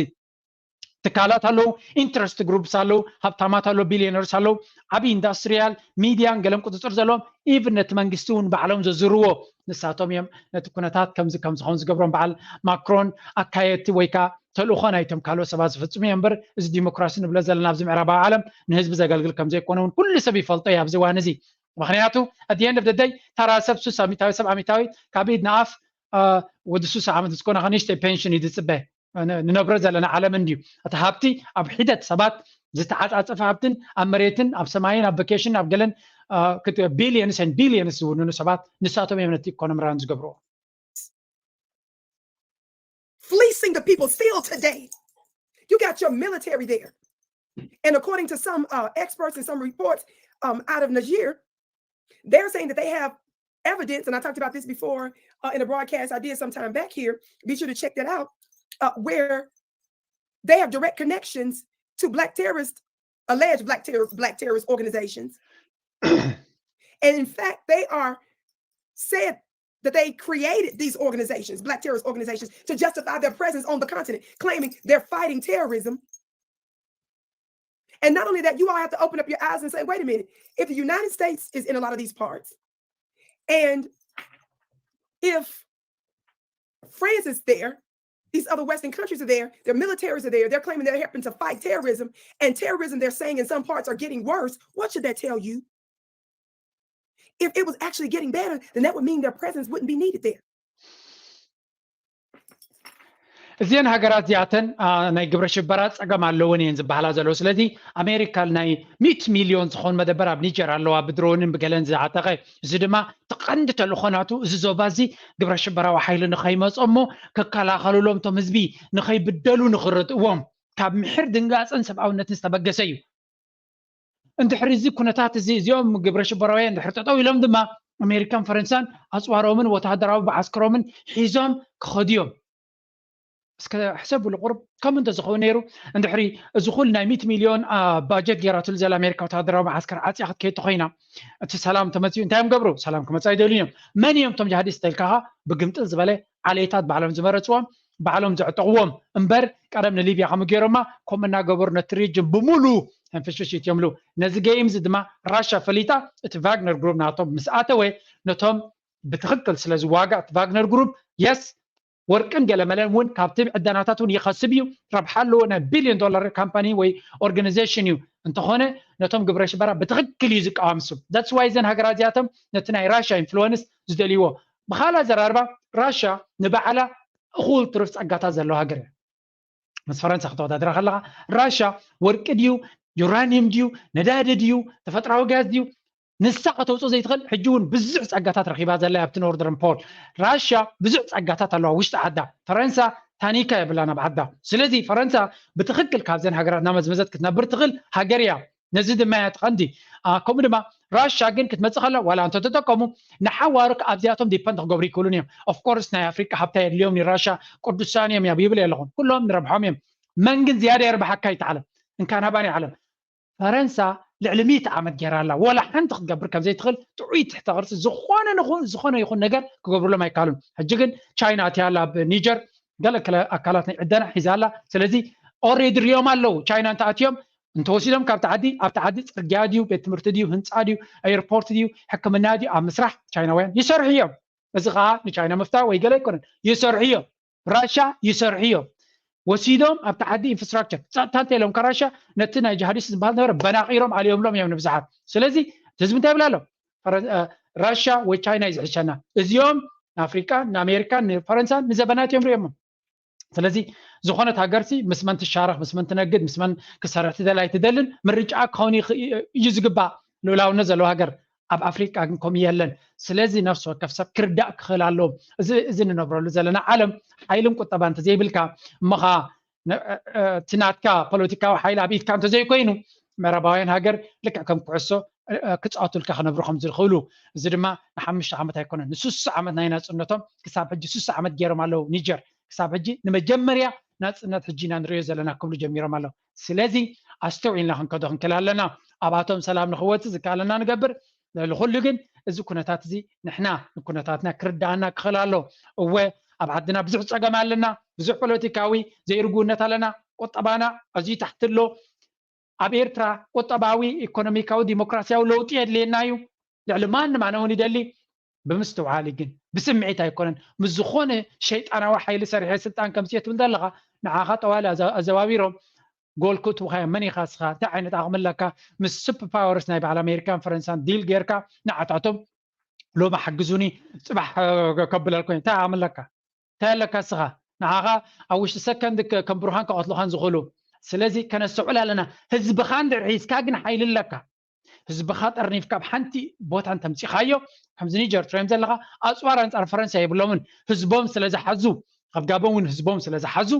ትካላት ኣለዉ፣ ኢንትረስት ግሩፕስ ኣለዉ፣ ሃብታማት ኣለዉ፣ ቢልዮነርስ ኣለዉ፣ ዓብዪ ኢንዳስትሪያል ሚድያን ገለም ቁፅፅር ዘለዎም ኢቭን ነቲ መንግስቲ እውን ባዕሎም ዘዝርዎ ንሳቶም እዮም ነቲ ኩነታት ከምዚ ከም ዝኸውን ዝገብሮም። በዓል ማክሮን ኣካየድቲ ወይ ከዓ ተልእኾ ናይቶም ካልኦት ሰባት ዝፍፅሙ እዮም እምበር እዚ ዲሞክራሲ ንብሎ ዘለና ኣብዚ ምዕራባዊ ዓለም ንህዝቢ ዘገልግል ከም ዘይኮነ እውን ኩሉ ሰብ ይፈልጦ እዩ ኣብዚ እዋን እዚ። ምክንያቱ ኣት ኤንድ ኦፍ ደይ ተራ ሰብ ሱሳ ሚታዊ ሰብ ሚታዊ ካብ ኢድ ንኣፍ ወዲ ሱሳ ዓመት ዝኮነ ከንሽተይ ፔንሽን እዩ ዝፅበ። ንነብሮ ዘለና ዓለም እንድዩ እቲ ሃብቲ ኣብ ሒደት ሰባት ዝተዓፃፀፈ ሃብትን ኣብ መሬትን ኣብ ሰማይን ኣብ ቨኬሽን ኣብ ገለን ቢሊየንስ ን ቢሊየንስ ዝውንኑ ሰባት ንሳቶም እዮም ነቲ ኢኮኖሚ ራን ዝገብርዎ። fleecing the people still today. You got your military there. And according to some uh, experts and some reports um, out of Niger, they're saying that they have evidence, and I talked about this before uh, in a broadcast I did some time back here. Be sure to check that out, uh, where they have direct connections to black terrorist, alleged black terror, black terrorist organizations. And in fact, they are said that they created these organizations, black terrorist organizations, to justify their presence on the continent, claiming they're fighting terrorism. And not only that, you all have to open up your eyes and say, wait a minute, if the United States is in a lot of these parts, and if France is there, these other Western countries are there, their militaries are there, they're claiming they're helping to fight terrorism, and terrorism, they're saying in some parts, are getting worse. What should that tell you? If it was actually getting better, then that would mean their presence wouldn't be needed there. እዚአን ሃገራት እዚኣተን ናይ ግብረ ሽበራ ፀገም ኣለወን እየን ዝበሃላ ዘለዉ። ስለዚ ኣሜሪካ ናይ ሚእቲ ሚልዮን ዝኾን መደበር ኣብ ኒጀር ኣለዋ፣ ብድሮንን ብገለን ዝዓጠቐ። እዚ ድማ ተቐንዲ ተልእኾ ናቱ እዚ ዞባ እዚ ግብረ ሽበራዊ ሓይሊ ንኸይመፆ እሞ ከከላኸሉሎም፣ እቶም ህዝቢ ንኸይብደሉ ንኽርድእዎም ካብ ምሕር ድንጋፅን ሰብኣውነትን ዝተበገሰ እዩ። እንድሕሪ እዚ ኩነታት እዚ እዚኦም ግብረ ሽበራውያን እንድሕሪ ጠጠው ኢሎም ድማ ኣሜሪካን ፈረንሳን ኣፅዋሮምን ወታደራዊ መዓስከሮምን ሒዞም ክኸዱ እዮም። እስከ ሕሰብሉ ቁሩብ። ከምኡ እንተዝኸውን ነይሩ፣ እንድሕሪ እዚ ኩሉ ናይ ሚእቲ ሚልዮን ባጀት ገይራትሉ ዘላ ኣሜሪካ ወታደራዊ መዓስከር ዓፅያ ክትከይድ ተኮይና፣ እቲ ሰላም ተመፅኡ እንታይ እዮም ገብሩ? ሰላም ክመፃ ኣይደልዩን እዮም። መን እዮም እቶም ጃሃዲስት ተልካኻ? ብግምጥል ዝበለ ዓሌታት ባዕሎም ዝመረፅዎም፣ ባዕሎም ዘዕጠቕዎም እምበር፣ ቀደም ንሊብያ ከምኡ ገይሮማ፣ ከምኡ እናገበሩ ነቲ ሪጅን ብምሉ ሕንፍሽፍሽ ይትየምሉ። ነዚ ገይም እዚ ድማ ራሻ ፈሊጣ፣ እቲ ቫግነር ግሩፕ ናቶም ምስ ኣተወ፣ ነቶም ብትኽክል ስለ ዝዋጋእ እቲ ቫግነር ግሩፕ፣ የስ፣ ወርቅን ገለመለን እውን ካብቲ ዕደናታት እውን ይኸስብ እዩ። ረብሓ ኣለዎ። ናይ ቢልዮን ዶላር ካምፓኒ ወይ ኦርጋናይዜሽን እዩ። እንተኾነ ነቶም ግብረ ሽበራ ብትኽክል እዩ ዝቃወም እሱ። That's why እዘን ሃገራት እዚኣቶም ነቲ ናይ ራሻ ኢንፍሉወንስ ዝደልይዎ። ብኻልእ ኣዘራርባ፣ ራሻ ንባዕላ እኹል ትሩፍ ፀጋታት ዘለዋ ሃገር እያ። ምስ ፈረንሳ ክተወዳድራ ከለኻ፣ ራሻ ወርቂ ድዩ፣ ዩራኒየም ድዩ፣ ነዳዲ ድዩ፣ ተፈጥራዊ ጋዝ ድዩ፣ ንሳ ከተውፅኦ ዘይትኽእል፣ ሕጂ እውን ብዙሕ ፀጋታት ረኺባ ዘላ ኣብቲ ኖርደርን ፖል። ራሻ ብዙሕ ፀጋታት ኣለዋ ውሽጢ ዓዳ። ፈረንሳ ታኒካ የብላን ኣብ ዓዳ። ስለዚ ፈረንሳ ብትኽክል ካብዘን ሃገራት እናመዝመዘት ክትነብር ትኽእል ሃገር እያ። ነዚ ድማ እያ ትቐንዲ። ከምኡ ድማ ራሻ ግን ክትመፅእ ከላ ዋላ እንተተጠቀሙ ንሓዋሩ ኣብዚኣቶም ዲፐንድ ክገብሩ ይክእሉን እዮም። ኦፍኮርስ ናይ ኣፍሪቃ ሃብታ የድልዮም ንራሻ፣ ቅዱሳን እዮም ይብል የለኹም፣ ኩሎም ንረብሖም እዮም። መን ግን ዝያዳ የርብሓካ ይተዓለም እንካን ሃባን ይዓለም። ፈረንሳ ልዕሊ ሚእቲ ዓመት ገይራ ኣላ። ወላ ሓንቲ ክትገብር ከም ዘይትኽእል ጥዑይ ትሕተ ቅርፂ ዝኾነ ንኹ- ዝኾነ ይኹን ነገር ክገብሩሎም ኣይከኣሉን። ሕጂ ግን ቻይና ኣትያ ኣላ ኣብ ኒጀር፣ ገለ ክለ ኣካላት ናይ ዕደና ሒዛ ኣላ። ስለዚ ኦሬዲ ሪኦም ኣለዉ። ቻይና እንተኣትዮም እንተወሲዶም ካብቲ ዓዲ፣ ኣብቲ ዓዲ ፅርግያ ድዩ፣ ቤት ትምህርቲ ድዩ፣ ህንፃ ድዩ፣ ኤርፖርት ድዩ፣ ሕክምና ድዩ ኣብ ምስራሕ ቻይናውያን ይሰርሑ እዮም። እዚ ከዓ ንቻይና ምፍታ ወይ ገለ ኣይኮነን፣ ይሰርሑ እዮም። ራሻ ይሰርሑ እዮም። ወሲዶም ኣብቲ ዓዲ ኢንፍራስትራክቸር ፀጥታ እንተ ኢሎም ከራሻ ነቲ ናይ ጅሃዲስት ዝበሃል ነበረ በናቂሮም ኣልዮምሎም እዮም ንብዝሓት። ስለዚ ህዝቢ እንታይ ይብል ኣሎ? ራሻ ወይ ቻይና እዩ ዝሕሸና። እዚኦም ንኣፍሪቃን ንኣሜሪካን ንፈረንሳን ንዘበናት እዮም ሪኦሞ። ስለዚ ዝኾነት ሃገርሲ ምስ መን ትሻረኽ፣ ምስ መን ትነግድ፣ ምስ መን ክሰርሕ ትደሊ ኣይትደልን ምርጫ ክኸውን እዩ ዝግባእ። ልኡላውነት ዘለዎ ሃገር ኣብ ኣፍሪቃ ግን ከምኡ የለን። ስለዚ ነፍሲ ወከፍ ሰብ ክርዳእ ክኽእል ኣለዎ። እዚ እዚ ንነብረሉ ዘለና ዓለም ሓይልን ቁጠባ እንተዘይብልካ እሞ ኸዓ እቲ ናትካ ፖለቲካዊ ሓይሊ ኣብ ኢድካ እንተዘይኮይኑ ምዕራባውያን ሃገር ልክዕ ከም ኩዕሶ ክፃወቱልካ ክነብሩ ከም ዝኽእሉ፣ እዚ ድማ ንሓሙሽተ ዓመት ኣይኮነን ንስሳ ዓመት ናይ ናፅነቶም ክሳብ ሕጂ ስሳ ዓመት ገይሮም ኣለዉ። ኒጀር ክሳብ ሕጂ ንመጀመርያ ናፅነት ሕጂ ኢና ንሪኦ ዘለና ክብሉ ጀሚሮም ኣለዉ። ስለዚ ኣስተውዒልና ክንከዶ ክንክእል ኣለና። ኣብኣቶም ሰላም ንክወፅእ ዝከኣለና ንገብር። ልዕሊ ኩሉ ግን እዚ ኩነታት እዚ ንሕና ንኩነታትና ክርዳኣና ክኽእል ኣሎ። እወ ኣብ ዓድና ብዙሕ ፀገም ኣለና፣ ብዙሕ ፖለቲካዊ ዘይርጉእነት ኣለና፣ ቁጠባና ኣዝዩ ታሕቲ ኣሎ። ኣብ ኤርትራ ቁጠባዊ፣ ኢኮኖሚካዊ፣ ዲሞክራሲያዊ ለውጢ የድልየና እዩ። ልዕሊ ማንም ኣነ እውን ይደሊ ብምስትውዓል ግን ብስምዒት ኣይኮነን። ምስ ዝኾነ ሸይጣናዊ ሓይሊ ሰሪሐ ስልጣን ከምፅእ ትብል ዘለኻ ንዓኻ ጠዋሊ ኣዘዋቢሮም ጎል ክትውኻዮ መን ኢኻ እስኻ እንታይ ዓይነት ዓቕሚ ኣለካ? ምስ ሱፐር ፓወርስ ናይ በዓል ኣሜሪካን ፈረንሳን ዲል ጌርካ ንዓታቶም ሎሚ ሓግዙኒ ፅባሕ ከብለልኮ እንታይ ዓቕሚ ኣለካ? እንታይ ኣለካ እስኻ? ንዓኻ ኣብ ውሽጢ ሰከንድ ከም ብሩኻን ክቐትሉኻን ዝኽእሉ። ስለዚ ከነስተውዕል ኣለና። ህዝብኻ እንድሕር ሒዝካ ግን ሓይሊ ኣለካ። ህዝብኻ ጠርኒፍካ ኣብ ሓንቲ ቦታ እንተምፂኻዮ ከምዚ ኒጀር ትሪኦም ዘለኻ ኣፅዋር ኣንፃር ፈረንሳ የብሎምን። ህዝቦም ስለ ዝሓዙ ቐብጋቦም እውን ህዝቦም ስለ ዝሓዙ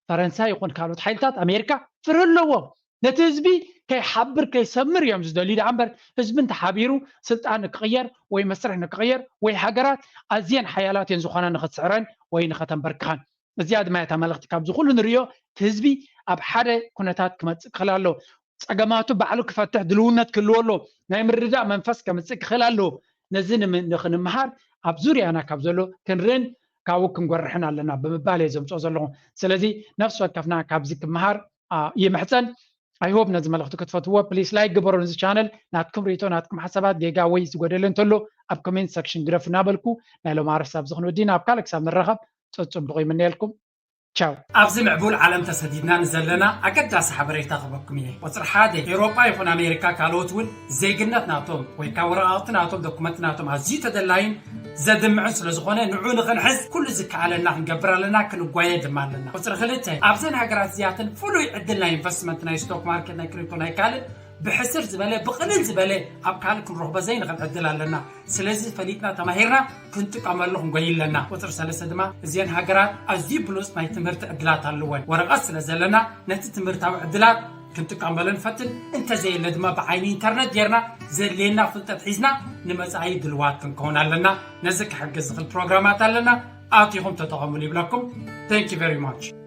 ፈረንሳይ ይኹን ካልኦት ሓይልታት ኣሜሪካ ፍርህ ኣለዎም። ነቲ ህዝቢ ከይሓብር ከይሰምር እዮም ዝደልዩ። ደኣ እምበር ህዝቢ እንተሓቢሩ ስልጣን ንክቕየር ወይ መስርሕ ንክቕየር ወይ ሃገራት ኣዝየን ሓያላት እየን ዝኾና ንኽትስዕረን ወይ ንኸተንበርክኸን። እዚኣ ድማ እታ መልእኽቲ። ካብዚ ኩሉ ንርእዮ እቲ ህዝቢ ኣብ ሓደ ኩነታት ክመፅእ ክኽእል ኣለዎ። ፀገማቱ ባዕሉ ክፈትሕ ድልውነት ክህልዎ ኣለዎ። ናይ ምርድዳእ መንፈስ ከምፅእ ክኽእል ኣለዎ። ነዚ ንክንምሃር ኣብ ዙርያና ካብ ዘሎ ክንርእን ካብኡ ክንጎርሕን ኣለና ብምባል እየ ዘምፅኦ ዘለኹ። ስለዚ ነፍሲ ወከፍና ካብዚ ክምሃር ይምሕፀን። I hope ነዚ መልእኽቲ ክትፈትዎ። Please like ግበሩ ነዚ ቻነል። ናትኩም ርእቶ ናትኩም ሓሳባት ጌጋ ወይ ዝጎደለ እንተሎ ኣብ comment section ግደፉ እናበልኩ ናይ ሎም ኣርስቲ ኣብዚ ክንወዲ ናብ ካልእ ክሳብ ንራኸብ ፅቡቕ ይምነየልኩም። ቻው። ኣብዚ ምዕቡል ዓለም ተሰዲድና ንዘለና ኣገዳሲ ሓበሬታ ክበኩም እየ። ቁፅሪ ሓደ፣ ኤውሮጳ ይኹን ኣሜሪካ ካልኦት እውን ዜግነት ናቶም ወይ ከዓ ወረቓቕቲ ናቶም ዶኩመንት ናቶም ኣዝዩ ተደላይን ዘድምዕን ስለ ዝኾነ ንዑ ንኽንሕዝ ኩሉ ዝከኣለና ክንገብር ኣለና፣ ክንጓየ ድማ ኣለና። ቁፅሪ ክልተ፣ ኣብዘን ሃገራት እዚኣተን ፍሉይ ዕድል ናይ ኢንቨስትመንት ናይ ስቶክ ማርኬት ናይ ክሪፕቶ ናይ ካልእ ብሕስር ዝበለ ብቕልል ዝበለ ኣብ ካልእ ክንረኽቦ ዘይንኽእል ዕድል ኣለና። ስለዚ ፈሊጥና ተማሂርና ክንጥቀመሉ ክንጎይ ኣለና። ቁፅሪ ሰለስተ ድማ እዚአን ሃገራት ኣዝዩ ብሉፅ ናይ ትምህርቲ ዕድላት ኣለወን። ወረቐት ስለ ዘለና ነቲ ትምህርታዊ ዕድላት ክንጥቀመሉ ንፈትን፣ እንተዘየለ ድማ ብዓይኒ ኢንተርነት ጌርና ዘድልየና ፍልጠት ሒዝና ንመፃኢ ድልዋት ክንከውን ኣለና። ነዚ ክሕግዝ ዝኽእል ፕሮግራማት ኣለና፣ ኣቲኹም ተጠቐሙሉ ይብለኩም። Thank you very much።